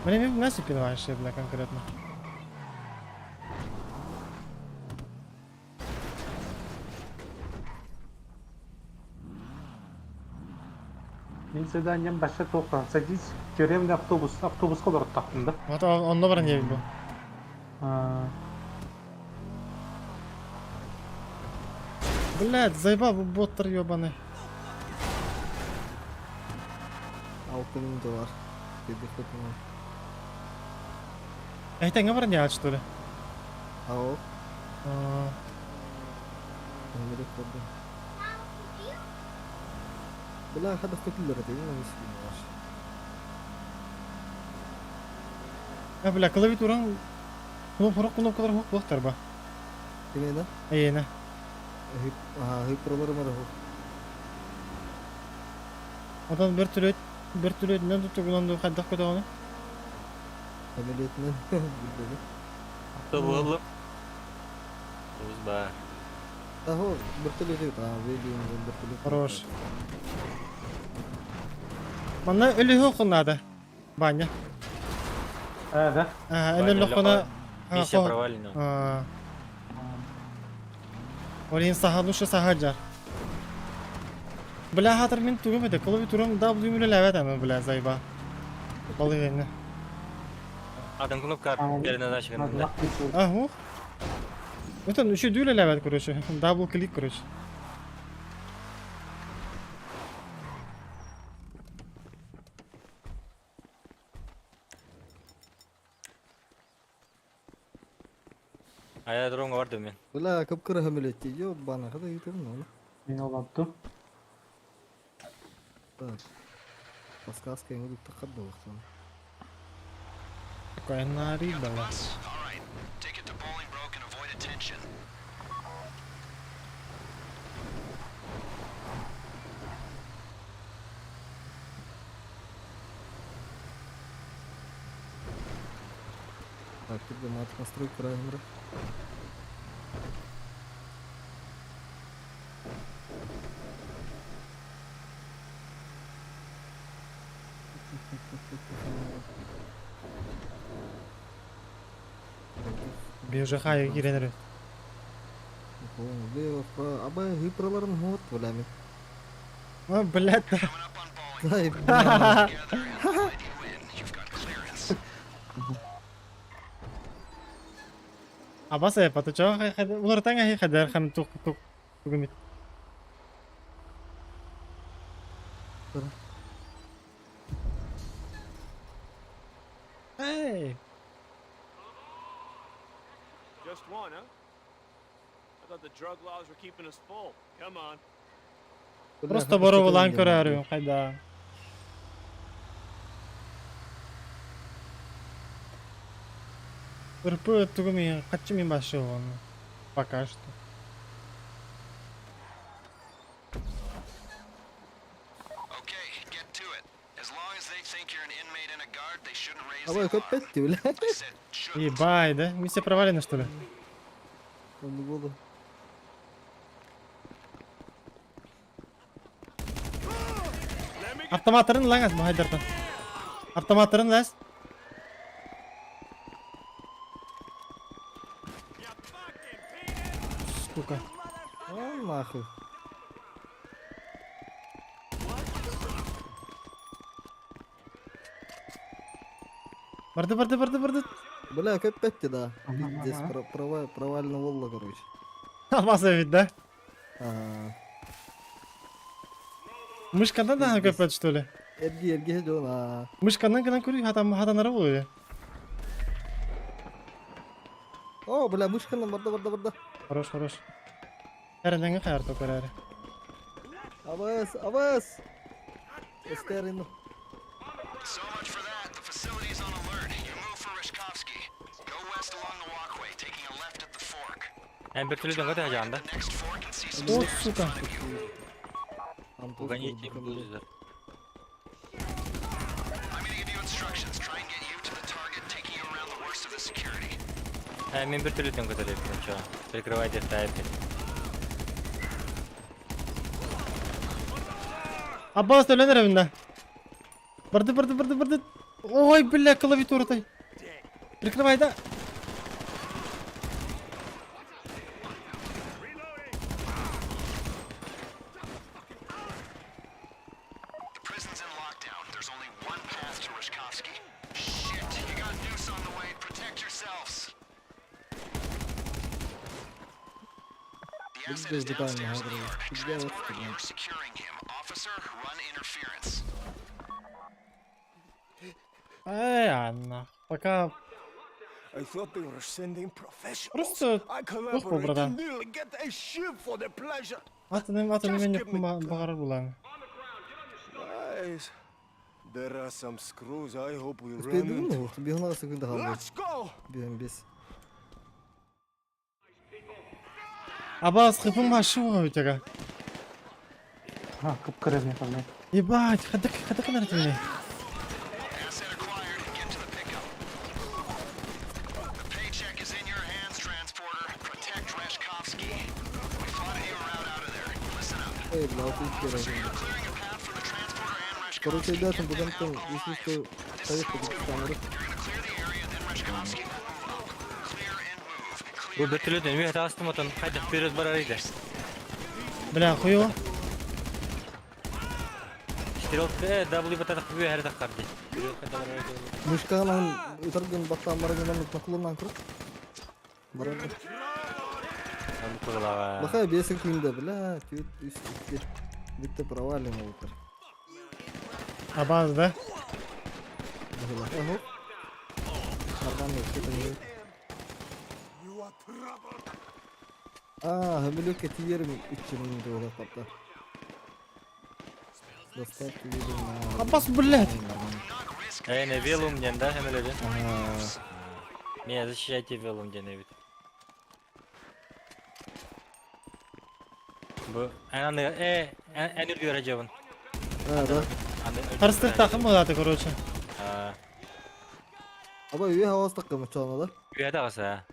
Мне мен насип понимаешь, бля, конкретно. Мен заданием баша тоқта. Садись в тюремный автобус. Автобусқа барып тақтым да. Вот онно бар не бу. Блядь, заебал бу боттар ёбаный. 6000 доллар. Деди хотун. Айтаңа бар не что ли? Ау. А, Самолет көрдүм. Бля, хада көтүлөр дейм, мен бар. А, бля, клавиатураң кнопка кнопкалар хук булактар ба. Кеме да? Эйне. Ага, хыпролар бар. Одан бир түлөт, бир түлөтүнөн туттугунан хайдак көтөгөнү. Самолетинен билбейм. Автобус алып. Автобус бар. Ахо, вертолет, а, велим вертолет. Хорош. Манна өлү хуннада. Баня. А, да? А, өлү хуна. Миссия провалена. Олин саха лучше саха жар. Бля, хатыр мен тугум эде, клавиатурам W мүле ләвәт аны, бля, заеба. Балыгыны. Адам кнопка переназначена, да? А, ух. Это ну еще дюля ләвәт, короче. Дабл клик, короче. Аэродромға бардым мен. Бля, кып-кыра самолетте, ёбана, када ютуб ну. Мен олаттым. Так. Подсказка ему тут тахат был. Такая нари, бля. Трактор мат настройка рагнера. Бежа хай киренер. Аба гипроларын вот валями. А, блядь. Да, бля. Абаса патучо улар таҥа хадar хан тук тук тугумит. Эй! Just one, huh? I thought the drug laws were keeping us full. Come on. Просто боровулан көрөрүм кайда. РП тугуми качы мен башы оны. Пока что. Аба көппетти, бля. Ебай, да? Миссия провалена, что ли? Он буду. Автоматтарын лаңас бахайдартан. Автоматтарын лас. Сука. А нахуй. Барды, барды, барды, барды. Бля, көппетти, да. Здесь провально волла, короче. Алмаса ведь, да? Ага. Мышкадан да көппет, что ли? Эрги, эрги, жон, а. Мышканан гынан көрүй хатам хатанары болуyor. О, бля, мышканан барды, барды, барды. Хорош, хорош. Әрінеңі қайыр токар әрі. Абас, абас. Эстерин. So much for that. The facility's on alert. You move for Rishkovsky. Go west along the walkway, taking a left at the fork. Эн вертолеттен көтө жаанда. Next fork and see some О, stairs in сука. front of you. Пуганите бульдозер. I'm gonna give you instructions. Try and get you to the target, taking you around the worst of the security. Э, мен вертолеттен көтөрөп, чё. Прикрывайте тайпы. Аббас төленер эбинде. Барды, барды, барды, барды. Ой, бля, клавиатура тай. Прикрывай, да. The prison's in lockdown. There's only one path to Rishkovsky. Shit, you got noose on the way. Protect yourselves. The asset is downstairs in the yard. Transporter, you're securing him. Officer, run interference. Эй, Анна. Пока I thought they were sending professionals. Просто I плохо, братан. nearly get a ship for the pleasure. Атын атын мен багарар булан. Guys, there are some screws I hope we run Успейдим, into. ну, бегна секунда қалды. Let's go! Бегем бес. Аббас хыпым башы у тебя. А, кып-кыры мен қалмай. Ебать, хадак хадак нарытыны. Asset acquired. Get to the pickup. The paycheck is in your hands, transporter. Protect Rashkovsky. We plotted you a route out of there. Listen up. Эй, бля, вот и хера. You're clearing a path for the transporter and Короче, Rashkovsky. ребята, Get бүгін them там, out если alive. что, This поехали is в gonna камеру. work. You're gonna clear the area, then Rashkovsky will move up. Clear and move. Бу Clear and вертолеттен үе тастым отон кайда вперед барар иде. Бля, хуево. Стрелка э, W бататак үе хәрдә карды. Вперед кайда барар иде. Мышканан үтәрген баттан барган наклоннан кырып. Барады. Аны кылага. Баха 5 секунда, бля, түт үс икки. Битте провалено утыр. Абаз, да? Ага. Нормально, что-то не. А, хамилюка тиерим 3000 доллар тапты. Доставки видим на... Аббас, блядь! Э, не велум ден да, хемеледен. Ага. Меня защищайте велум ден бит. Бу аны э энергия жабын. А, да. Харыстыр тақым болады, короче. А, Аба үйе хавас таққы мычална да? Үөдэ аса.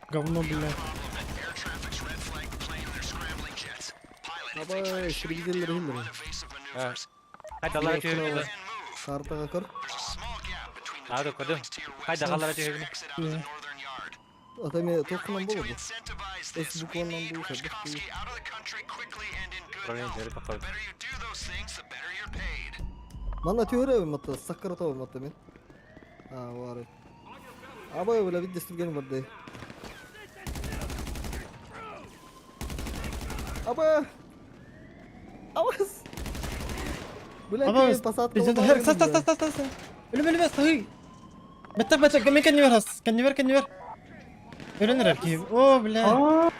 Говно, блядь. Абай, истребительдер хиллер. Хайдалара түһүгүнэ. Картага көр. Ады көрдүм. Хайдалара түһүгүнэ. Ата мен тохкунан болду. С букванан бу хаддык. Управление жери бакыр. Мана төөрө матта саккарата матта мен. А, бар. Абай бля виде стүрген барды. Аба. Абас. Бля, Аба, посадка. Хер, сас, сас, сас, сас. Өлүм, өлүм, сас. Беттер, беттер, мен кеннивер хас. Кеннивер, кеннивер. Өлөнөр ки. О, бля.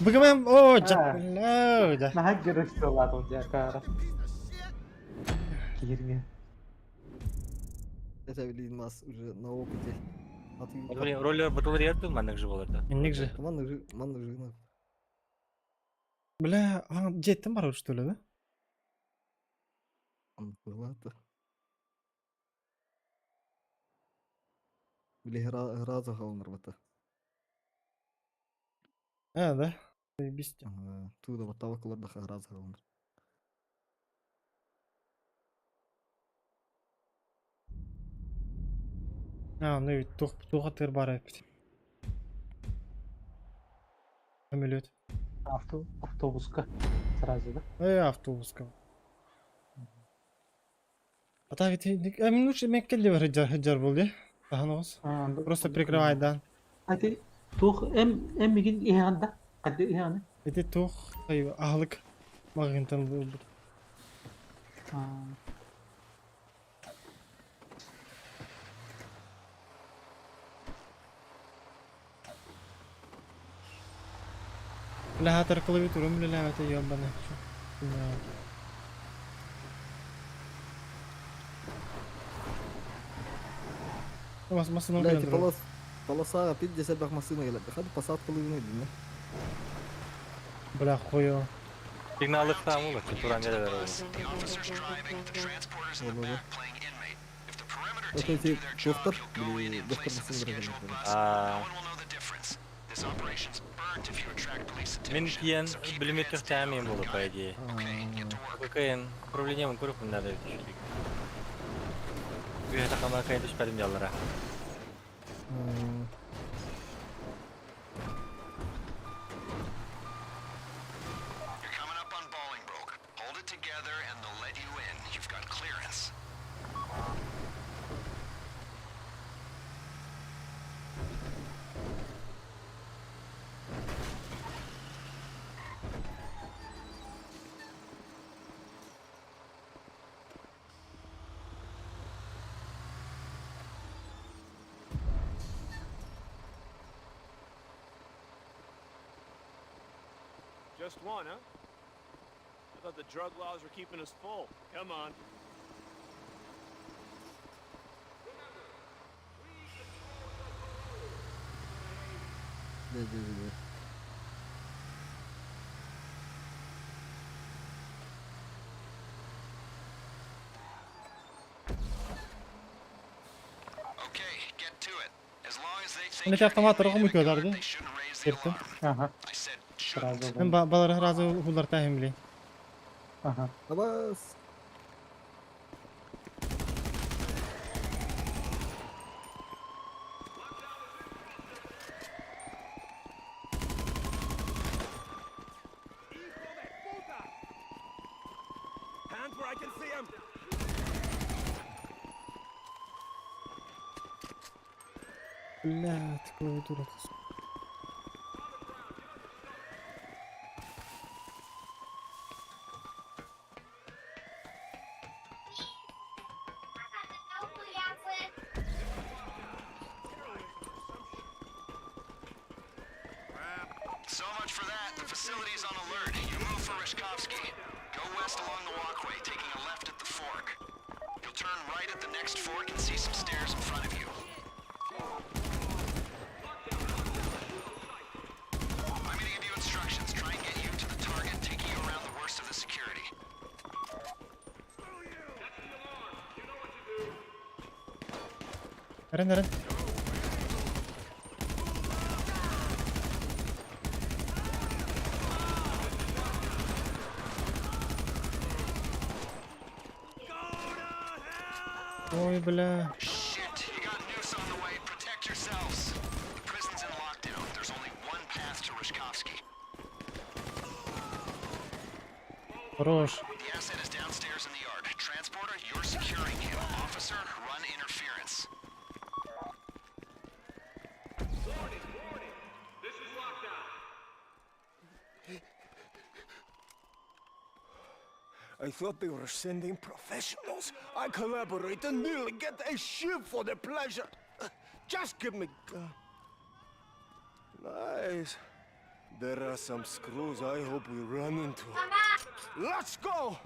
Бүгүн о, жап, бля, да. Наһаа герой дьэ Киирге. Это блин нас уже на опыте. Роллер бутылыр ерді, маннык же боларды. Инник же. Маннык же, маннык же. Бля, а жеттим бар что ли, да? Ладно. Били раза халнар бата. А, да. Заебись. Туда вот тавакалар да раза халнар. А, ну и тух бар эпит. Самолет. Автобуска сразу, да? Автобуска. А так ведь, а лучше меккелли бар хаджар был, да? Просто прикрывай, да. А ты тух эм мигин иһанда? Кадды иһаны? Это тух, ахлык. Магынтан был. Бля, хатар клавиатуру, бля, это ёбаный. Машина Бля, полос, полоса 50 машина келет. Хады посадка лыгны дим. Бля, хуё. Сигналы там улы, туран бере Вот эти доктор, или доктор машина А. Мен киен билиметтих тәмин болу, по идее. ККН управлением көріп надо еще. Үйе тақама кайын түшпәдім яллара. Just one, huh? I thought the drug laws were keeping us full. Come on. Да, да, да. Эти автоматы рогом өтөдөрдү. Кирти. Ага. Сразу. Мен балар разы хулар тахим. Ага. Абас. Hands where I can see 'em. Блядь, клавиатура. So much for that. The facility's on alert. You move for Rishkovsky. Go west along the walkway, taking a left at the fork. You'll turn right at the next fork and see some stairs in front of you. I'm gonna give you instructions. Try and get you to the target, taking you around Эрэн, эрэн. Ой, бля. Хорош. I thought they were sending professionals. I collaborate and nearly get a ship for the pleasure. Just give me. Nice. There are some screws I hope we run into. Let's go!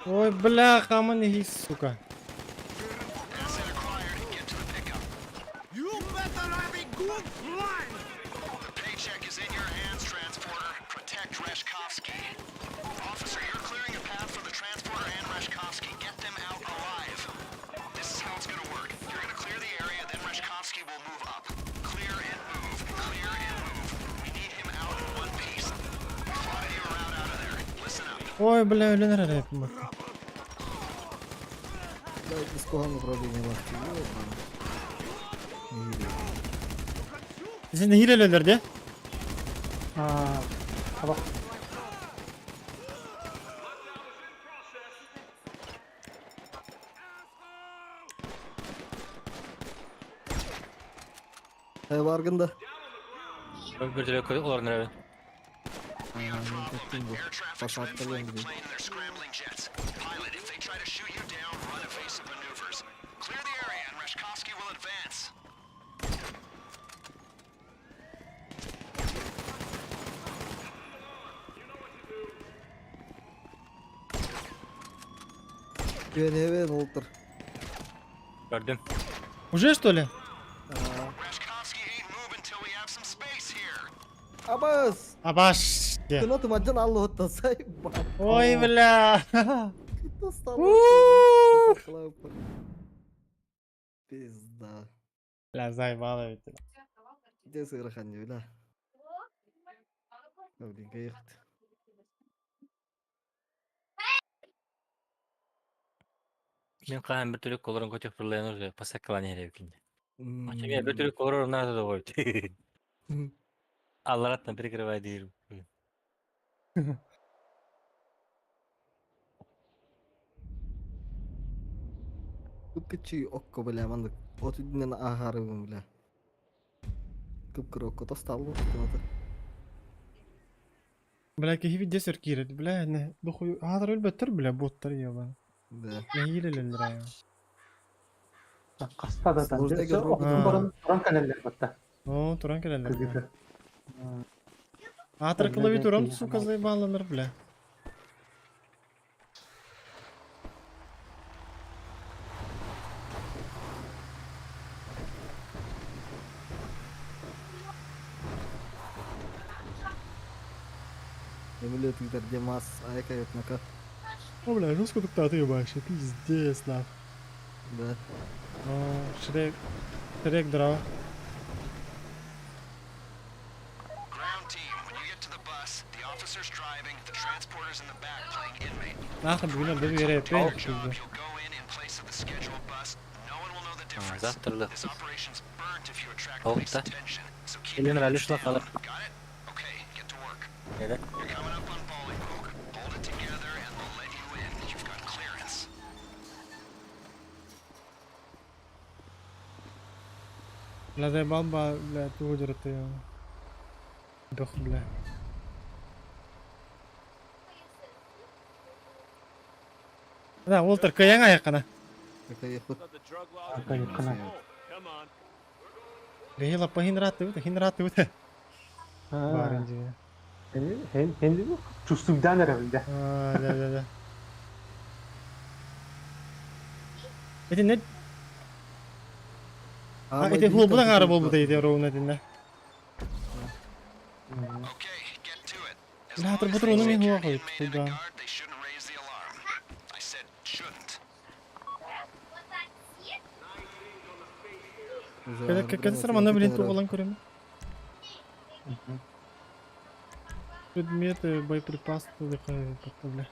Ой, бля, хаман и сука. You better have a good plan! The paycheck is in your hands, transporter. Protect Reshkovsky. Officer, you're clearing a path for the transporter and Reshkovsky. Get them out alive. This is how it's gonna work. You're gonna clear the area, then Reshkovsky will move up. Clear and move. Clear and move. We need him out in one piece. We plotted you a route out of there. Listen up. Ой, бля, өлөн эрэр Да, из кого управления лавки. Сен хилелелер де? Аба. Баргын да. Бир олар нөрөбүн. Пошаттылым где. Күөнэбен олтыр. Көрдүм. Уже что ли? Абас! Абаш! Де. Кынаты маджан аллы отта сайба. Ой, бля. Пизда. Бля, заебало ведь. Где сыграхан не бля? Блин, кайыхт. Мен каан бир түлүк колорун көтөп турлайын уже пасаккалан эребикин. Ача мен бир түлүк колорун надо да койт. Аллараттан прикрывай дейр. Кыпкычы окко бля, мандык. От үдүнен агарыбын бля. Кыпкыр окко тосталлы кынаты. Бля, кихи видесер кирет, бля, не, духуй, хазыр өлбөттөр, бля, боттар ебан. Да. Не хилелелер ая. Хаста да та. Сложный игрок. Оттон баран туран кэлэллэр батта. О, туран келелер. Кыргызы. Атыр клавиатурам, сука, заебаланыр, бля. Эмилет гитар Демас, айка ютнака. О, бля, жестко тут ты ебаешь, пиздец, нах. Да. О, Шрек, Шрек дрова. Нахуй, бүгүн бу бере пен. Завтра Олта. Элен ралишла калыр. Эде. Бля, заебал ба, бля, ты выдер ты. Бөх, бля. Да, Уолтер, кыяң аяққана. Кайыккана. Рейла по хинраты, хинраты, өте. Барын же. Хен хен чувствуйдан эребин да. А, да, да, да. Эти не... А, эти хлобудан ары болбу дейди ровно динде. Бля, атыр бутыр оны мен хуа койт. Куда? Кэлсэр манна билин туғалан көрөм. Предметы, боеприпасы, бля.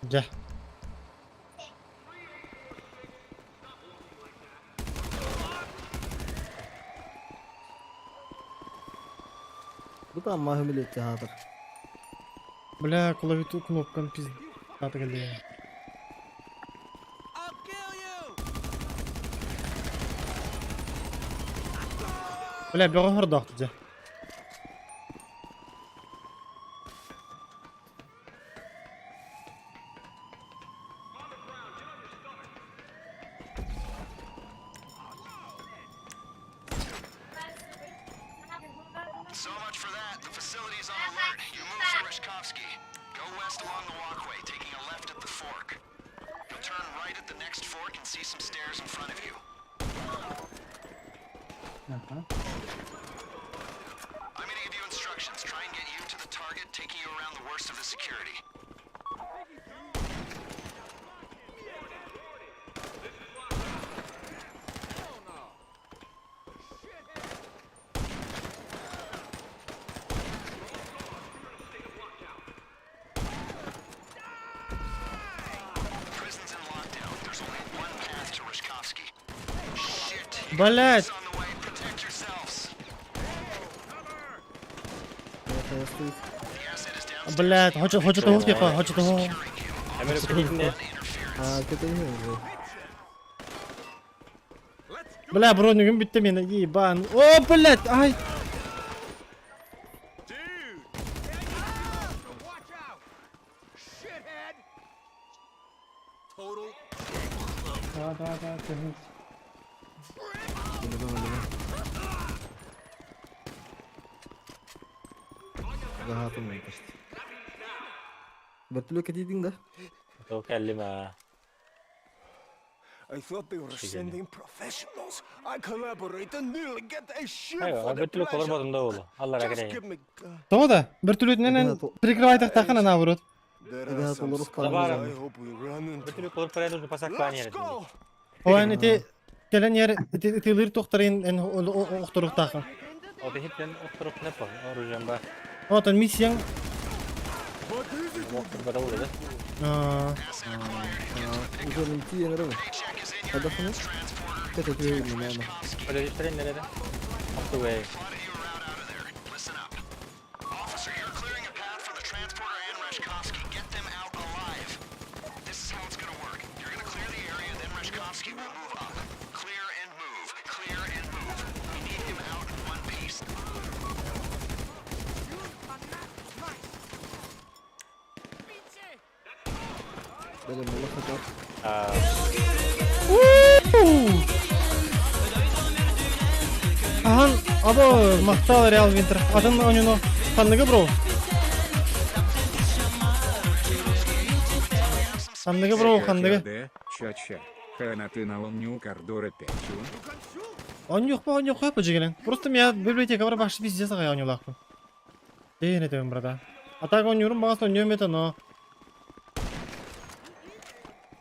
Дьэ. Бу там маһы билет хаатыр. Бля, клавиатура кнопкам пиздата галея. Бля, бөҕө хордоохту дьэ. So much for that. The facility's on alert. You move for Rishkovsky. Go west along the walkway, taking a left at the fork. You'll turn right at the next fork and see some stairs in front of you. Ага. I'm gonna give you instructions. Try and get you to the target, taking you around the worst of the security. The prison's in lockdown. There's only one path to Rishkovsky. Shit! You got Блять! police on the way. Protect yourselves. Это стоит. The asset is downstairs. Блять, хочу, хочу того типа, хочу того. Эмери кредитне. А, это не уже. Бля, бронигым битте мени, ебан. О, блять, ай! Да, да, да, тянись. Өлегем, өлегем. Rahatım ben işte. Вертолет кедейдің да? Кэллима. I thought they were sending professionals. I collaborate and nearly get a ship Айва, бөтүлүк олор бодум да болу. Аллара керей. Того да, вертолетнен прикрывай тахтахана наоборот. Ребята, олар Забара. ұқпаған. Бөтүлүк олор парай нужно пасак планер. Оан ити келен ер ити лыр тохтарын эн охторуктахан. О бехиттен охторук не по оружием ба. Отон миссияң Охтор бара болу да. а, Уже не тиен рыбы. Қайдасың? Это ты не наверное. Өлөжүштөрен нерede? Октубай. Listen up. Officer, you're clearing a path for the transporter and Reshkovsky. Get them out alive. This is how it's gonna work. You're gonna clear the area, then Reshkovsky will move up. Clear and move. Clear and move. We need him out in one piece. Бәлем, олар қатар. Ахан, або мактал Реал Винтер. Атын онюно ханныгы бро. Ханныгы бро, ханныгы. Ча-ча. Хана ты на ломню кардора пятю. Он юк па жигелен. Просто меня библиотека бар баш пиздец агай онюлакпын. Дейін етемін, брата. А так онюрум багас онюм это, но.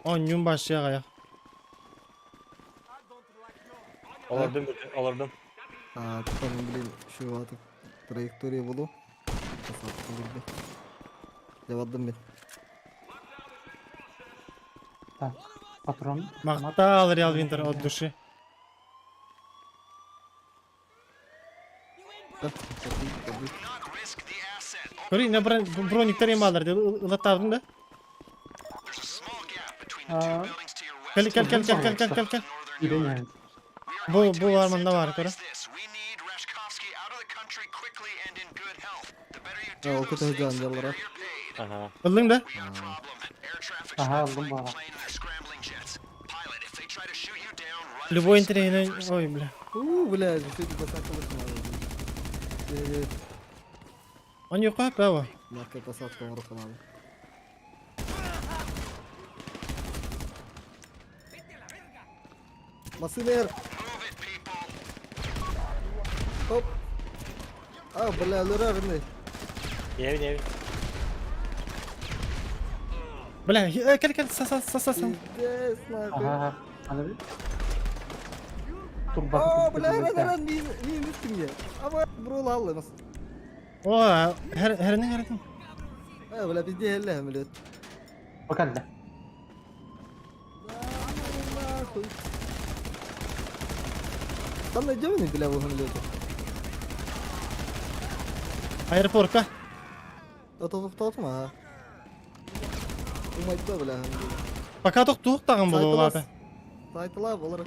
Онюм баш ягая. Олордум, олордум. А, там, блин, şu artık траектория буду. Tasarruf bildi. Cevapdım ben. Так, патрон. Мактал Реал Винтер от души. Да, tabii, tabii. Not risk the asset. Көрей, на брониктер емалар деді, ылаттардың да. There's a small gap between the two А, buildings to your west. Кел, кел, кел, кел, кел, кел, кел, кел. Үйреняет. Бу, бу арманда бар, көрі. This. We need Rashkovsky out of the country quickly and in good health. The better you do Ha, o those kötü things, the cancalara. better you're paid. Ага. Ылдың да? We got a problem. Air traffic's Ага, red aldım flagged the bana. plane and they're scrambling jets. Pilot, if they try to shoot you down, run Любой for интерьерный... scramblers. Ой, бля. Uuu, бля, şu посадка надо. Он юк па, Мягкая посадка в надо. Массыына иһэр. Хоп. А, бля, өлөрөр Евин, евин. Бля, кел кел са са са са са. Пиздец, нахуй. Ага, аны О, бля, ран, ран, мин, мин үстүмге. Ама, бро, алла, мас. О, хер хернин хернин. А, бля, пизде, хелле, блядь. Бакалла. Нахуй. Там найдем, бля, в самолете. Аэропортка. Тоқтатма, а. Умайтта, бля. Пока тоқтуық тағын бұл оларды. Сайтыла болар.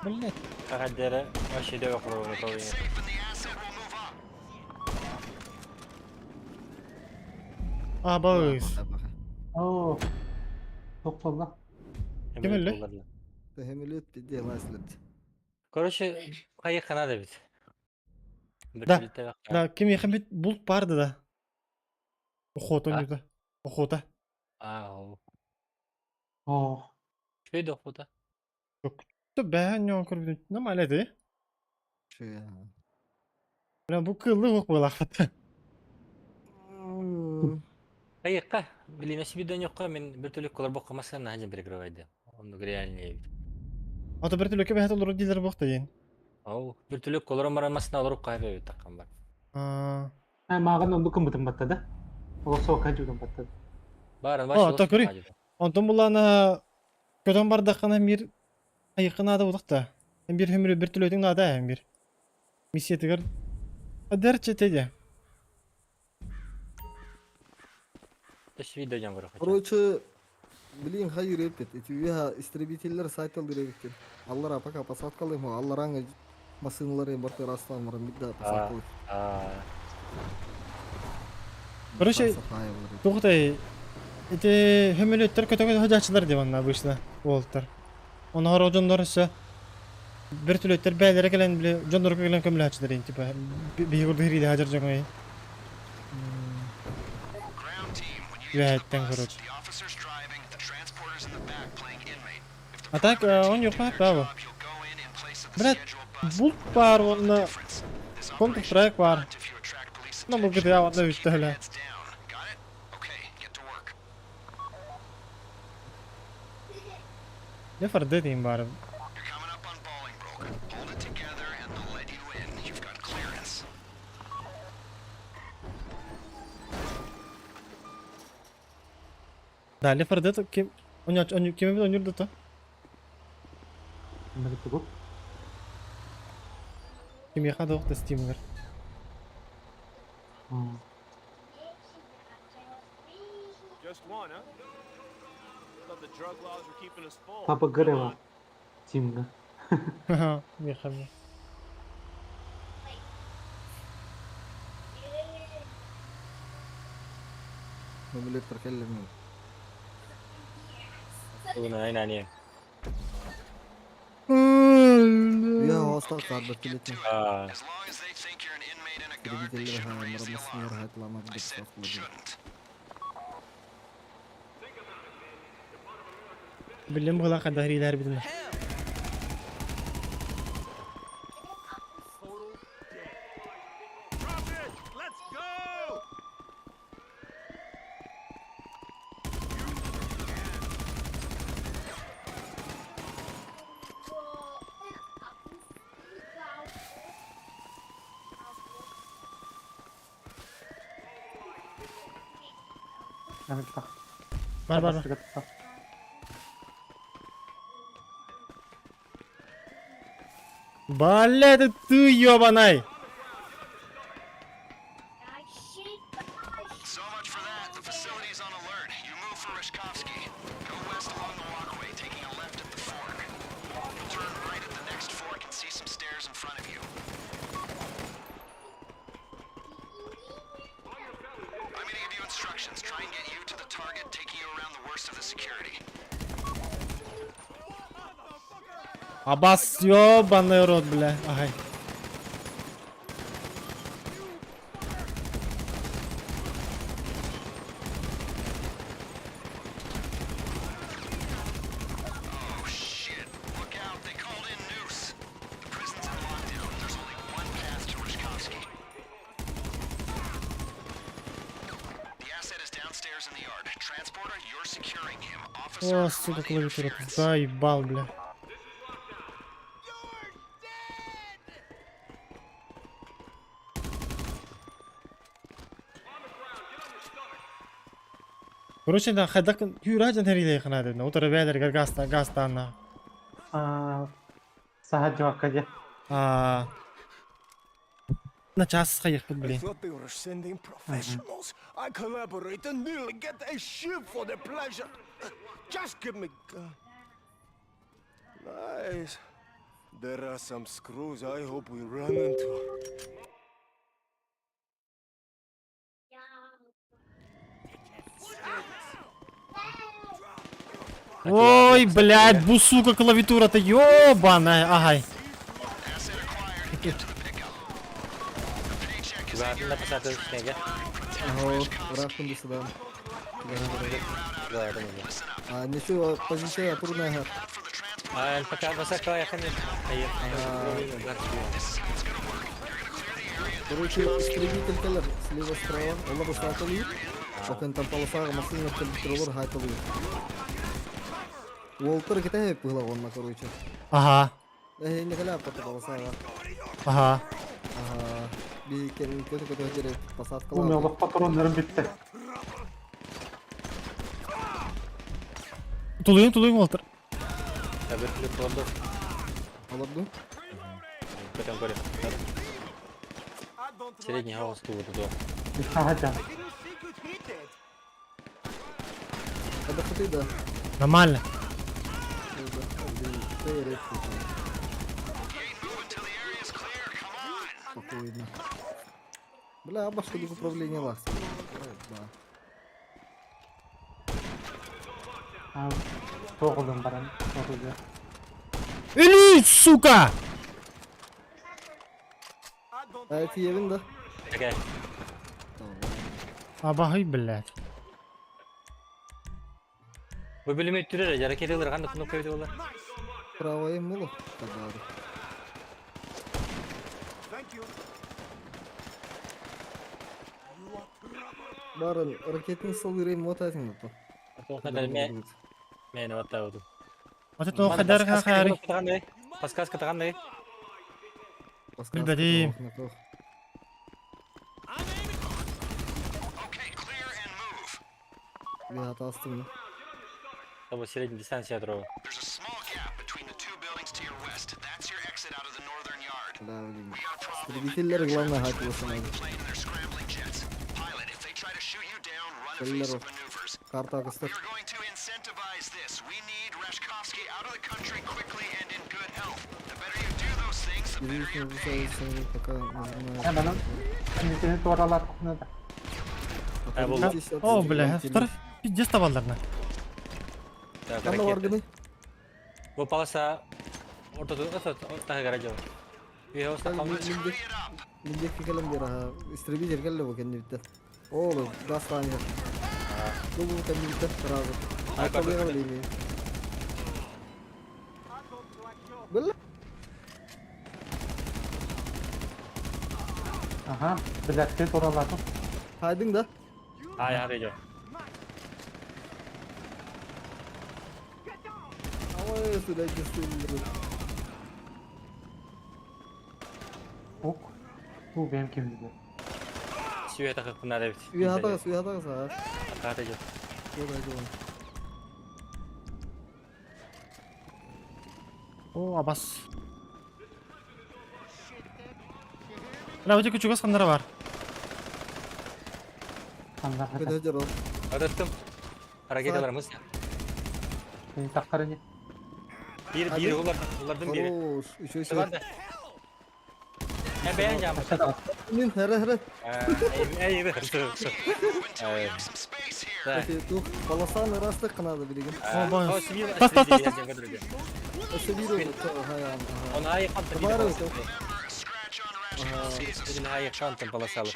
Блять. Кахаддера вообще дөбө куруу готовый. А, бауыз. О. Тоқтолла. Ким өллө? Самолет пизде, ласлет. Короче, кайыкка надо бит. Да. Да, ким яхын бит булт барды да. Охота ойнута. Охота. А, ол. О. Чөйдө охота. Бәһән ньон көрбүтүн. Нормально ди. Бля, бу кыллы ок буолахат. Кайыкка, билин себе дөнөккө мен бир түлүк колор бокко масканы хажын перекрывайды. Оннук реальный бит. Ата бир түлөккө бэһэт олорор диилэр буохта диэн. Ол бир түлүк колор маран масына олоруп кайба бит таккан бар. Аа. А, маған онду кымбытын баттады. Ол сока жудun баттады. Барын О, баш та көрүй. Онтон булана көтөн бардаккана мир айыкына да булакта. Бир хөмүрү бир түлөтүң нада бир. Миссия тигер Адер четеде. Төш видео жан көрө. Короче, блин, хайыр эпет. Эти вега истребительлер сайт алды ребектер. Аллара пока посадкалым, аллараңы машиналары барты растан марам бит да посадкалым. Короче, тугутай эти хөмүлөттөр көтөгө хожачылар деп анна обычно уолтар. Оны хоро дьоннор өссө бир түлөттөр бээлере келен биле дьоннорго келен көмөлөчүлөр ин типа биһи курдук хажар жоңой. Үөһэттэн короче. А так он юкка право. Брат, булт бар онна Counter Strike бар. Ну, бу GTA онна бүттө эле. Не фарды дейм бар. Да, Left 4 Dead ким ким ойнур да? Мөлүк Ким яха да Steam'гер. Just one, huh? Thought the drug laws were keeping us full. Папа Грева. Тимга. Меха. Самолеттер келле. Уна айнани. Я остался от вертолета. А. Истребительлер ха, марам машиналар хайтлама бит посадкалым. Билем була кадар илер бидин. Let's go! Бар бар бар. Бля, это ты ёбаный! So much for that. The facility's on alert. You move for Rishkovsky. Go west along the walkway, taking a left at the fork. You'll turn right at the next fork and see some stairs in front of you. I'm gonna give you instructions. Try and get you to the target, taking you around the worst of the security. Абас, ёбаный рот, бля. Ай. О, сука, клавиатура, заебал, бля. Короче, да, хайдах күүрэ дьон хэрилиэх наада дэнэ. Утары бэйэлэригэр гаста гаастаанна. Аа, саха дьуакка дьэ. Аа. На час хайыхпыт, I блин. thought they were sending professionals. I collaborate and nearly get a ship for the pleasure. Just give me. Nice. There are some screws I hope we run into. Ой, блядь, бу сука, клавиатура-то ёбаная. Ага. Zaten посадка снега. Ага, рахун сюда. Да, да, А, ничего, позиция трудная. А, пока высоко я конечно. Короче, истребитель кэлэр слева справа, олар устатылыыр. Окон там полосаға машина келіп хайтылыыр. Уолтер кете пыла онна, короче. Ага. Э, не халя пата полосаға. Ага. Ага. Би кен көтө көтө жере Бу мен посадкалар. олох патроннарым бүтте. Тулуйун, тулуйун, Уолтер. Я вертолет олорду. Олорду. Көтөн көрө. Средний хаос туу туу. Саха дьон. Это ты да. Нормально. Спокойно. Бля, башка управление лахса. Да. Аа, тоғылын баран. Тоғылы. Или, сука! А это Евин, да? Такая. Абахай, блядь. Бу бөлүмө түрөр, ракеталар кандай кнопка берди олар? Правое мыло. Тогда. Thank you. Барон, ракетный салыры мотайтын то. Мен мен аттабыдым. Вот это хадар хари. Подсказка тагандай. Билбедим. Я атастым. Табы средний дистанция ядро. Да, блин. Истребительдер главное хакылысы надо. Кэллер карта кыстыр. Пока Я банан. Кеннитини туаралар кухнада. О, бля, второй пиздец табалдарна. Так, Кандай ракета. органы? Бу полоса ортодо ортага гаражы. Үйө Миндек келем бер, ага. Истребитель келе бу кеннибитте. О, газ танер. Бу бу кеннибитте сразу. Айта бере Бля. Ага, блядь, ты туаралар. Хайдың да? Ай, ай, жок. Ой, сюда кестим. Ок. Бу benim kimdi? Сүйө такып кына деп. Үйе атагыз, үйе атагыз, ага. Ата жок. Жок, айдың. О, абас. Бля, өте күчүгөс кандара бар. Анда Көтө жер ол. Адаттым. Ракеталар мыс. Таққары не? Бир бир улардын бири. Хорош, еще еще. Бар да. Э, бәйен жамы. Мин, хәрә, хәрә. Эй, эй, эй. Так. Тух, полосаны растык кынады билеген. О, бай. Тас, тас, тас, тас. Он ай кантын Бар Ай кантын полосалы.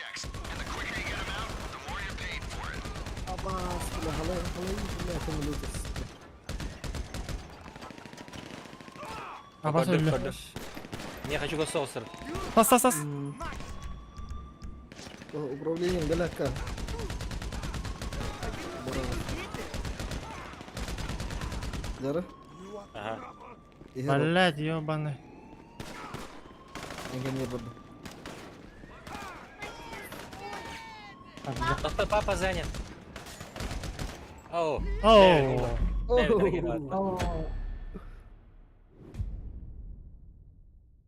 Абас, бля, халай, халай, бля, кем Абас өллө. Не хочу госоусер. Тас, тас, тас. Управлением беляка. Жары? Ага. Блядь, ёбаный. Энгенер барды. Папа, папа занят. Оу. Оу.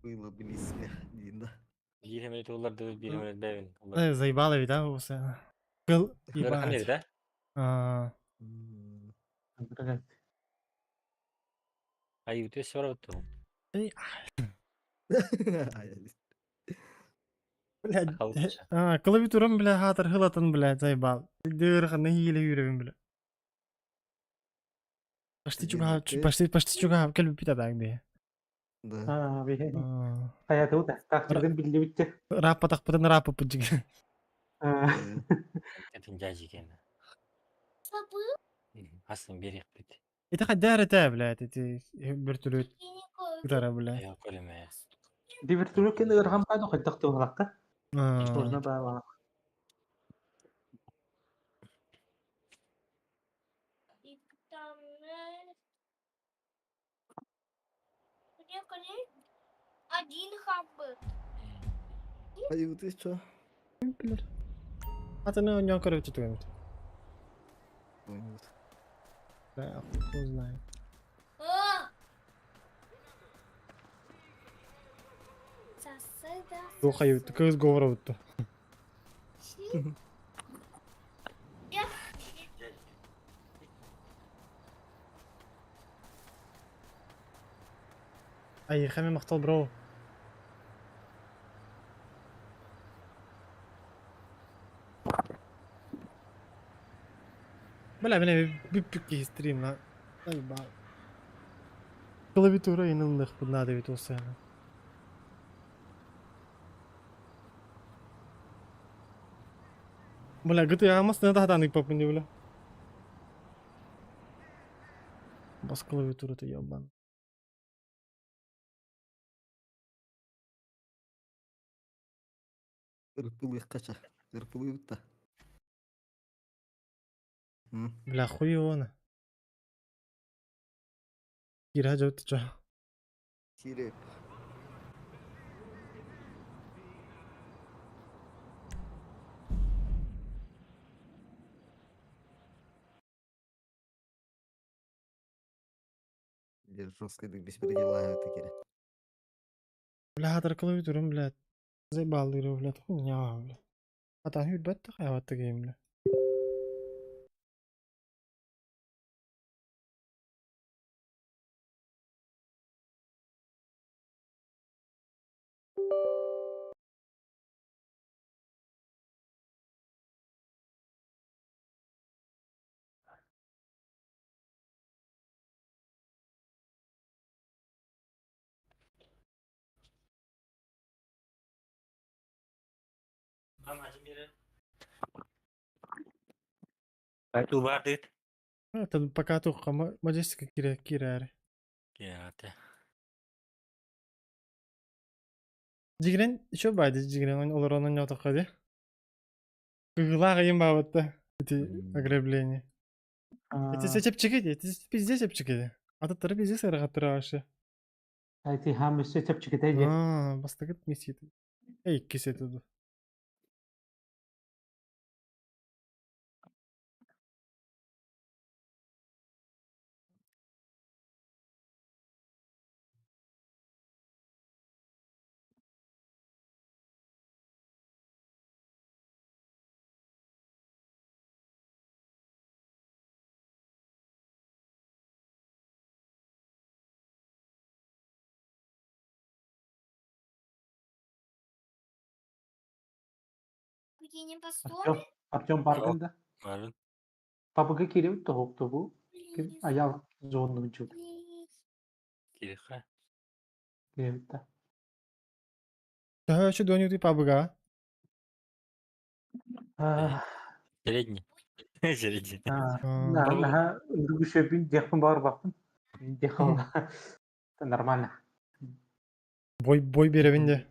Было близко, Динда. Биир туллар да биир бэвин. Заебало ведь, да, усы? Кыл, Ебать. ебать. Да? А, Ай, ты все равно. Блядь. А, клавиатурам, бля, хатыр хылатын, блядь, заебал. Дырхан, нахиле юревин, бля. Почти чуга, почти, почти чуга, кэлби пита так бе. Да. А, бе. Хайа тута. Тахтырдын билдибитте. Рапа тахпытын рапа пыджиг. Это дяди кен. Асын берех бит. Это хотя это, блядь, эти вертолет. Гитара, блядь. Я колеме. Ди вертолет кен ырган пайду хайдах туһалакка. Можно баала. Один хабб. Ай, ты чё? А ты на него, короче, туган. Да, хуй знает. Слухай, такой разговор вот. Ай, хами махтал, бро. Бля, бля, бүппүк стрим на. Заебал. Клавиатура и на надо ведь усы. Бля, GTA мас не тахтан икпапын бля. Бас клавиатура ты ебан. Ырпылых кача. Ырпылы бутта. Бля, хуй его на. Кира жауып чо. Сиреп. Жесткий беспредел это кере. Бля, хатыр клавиатурам, блядь. Заебал, блядь, хуйня, бля. А там хүрбэт хайватты гейм, бля. Ай, ту бар дит. Это пока туққа мажестика кире кирәри. Кияте. Жигрен еще байды жигрен олар onun нотоққа де. Кыгылақ ең бабытты. Эти ограбления. Эти сечеп чекеди, эти пиздец чекеди. Аттары пиздец ырғаттыра вообще. Айти хам өссө чэпчиките же. А, бастыгыт миссия. Эй, кесет туду. Артем, Артем бардын да. Бардын. Папага киребит тоһукту бу. Ким аял зонну жут. Кириха. Киребит да. Да, еще доню ты пабга. Средний. Средний. На, на, үгүшөпүн дехпин бар бактым. Дехал. Нормально. Бой, бой беребин де.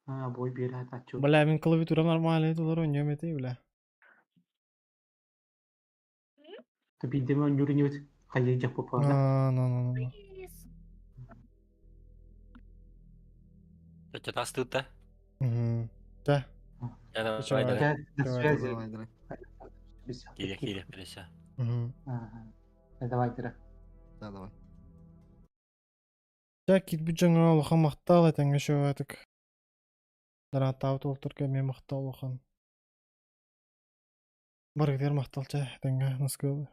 А, бой берет ачу. Бля, мен клавиатура нормальный, тулар ойнем эти, бля. Ты бидеме нүрүнүбүт. Хайы попада. А, ну, ну, ну. Чё тастыт-то? Угу. Да. Я давай, Давай. давай. До Давай, связи. Давай, давай. Кире, кире, переся. Угу. Ага. Давай, дыра. Да, давай. Дьэ киирбит дьоҥҥо улахан махтал этэҥҥэ үчүгэйдик донаттаабыт уолтарга эмиэ махтал улахан. Барыгытыгар махтал чэ этэҥҥэ наскыалы.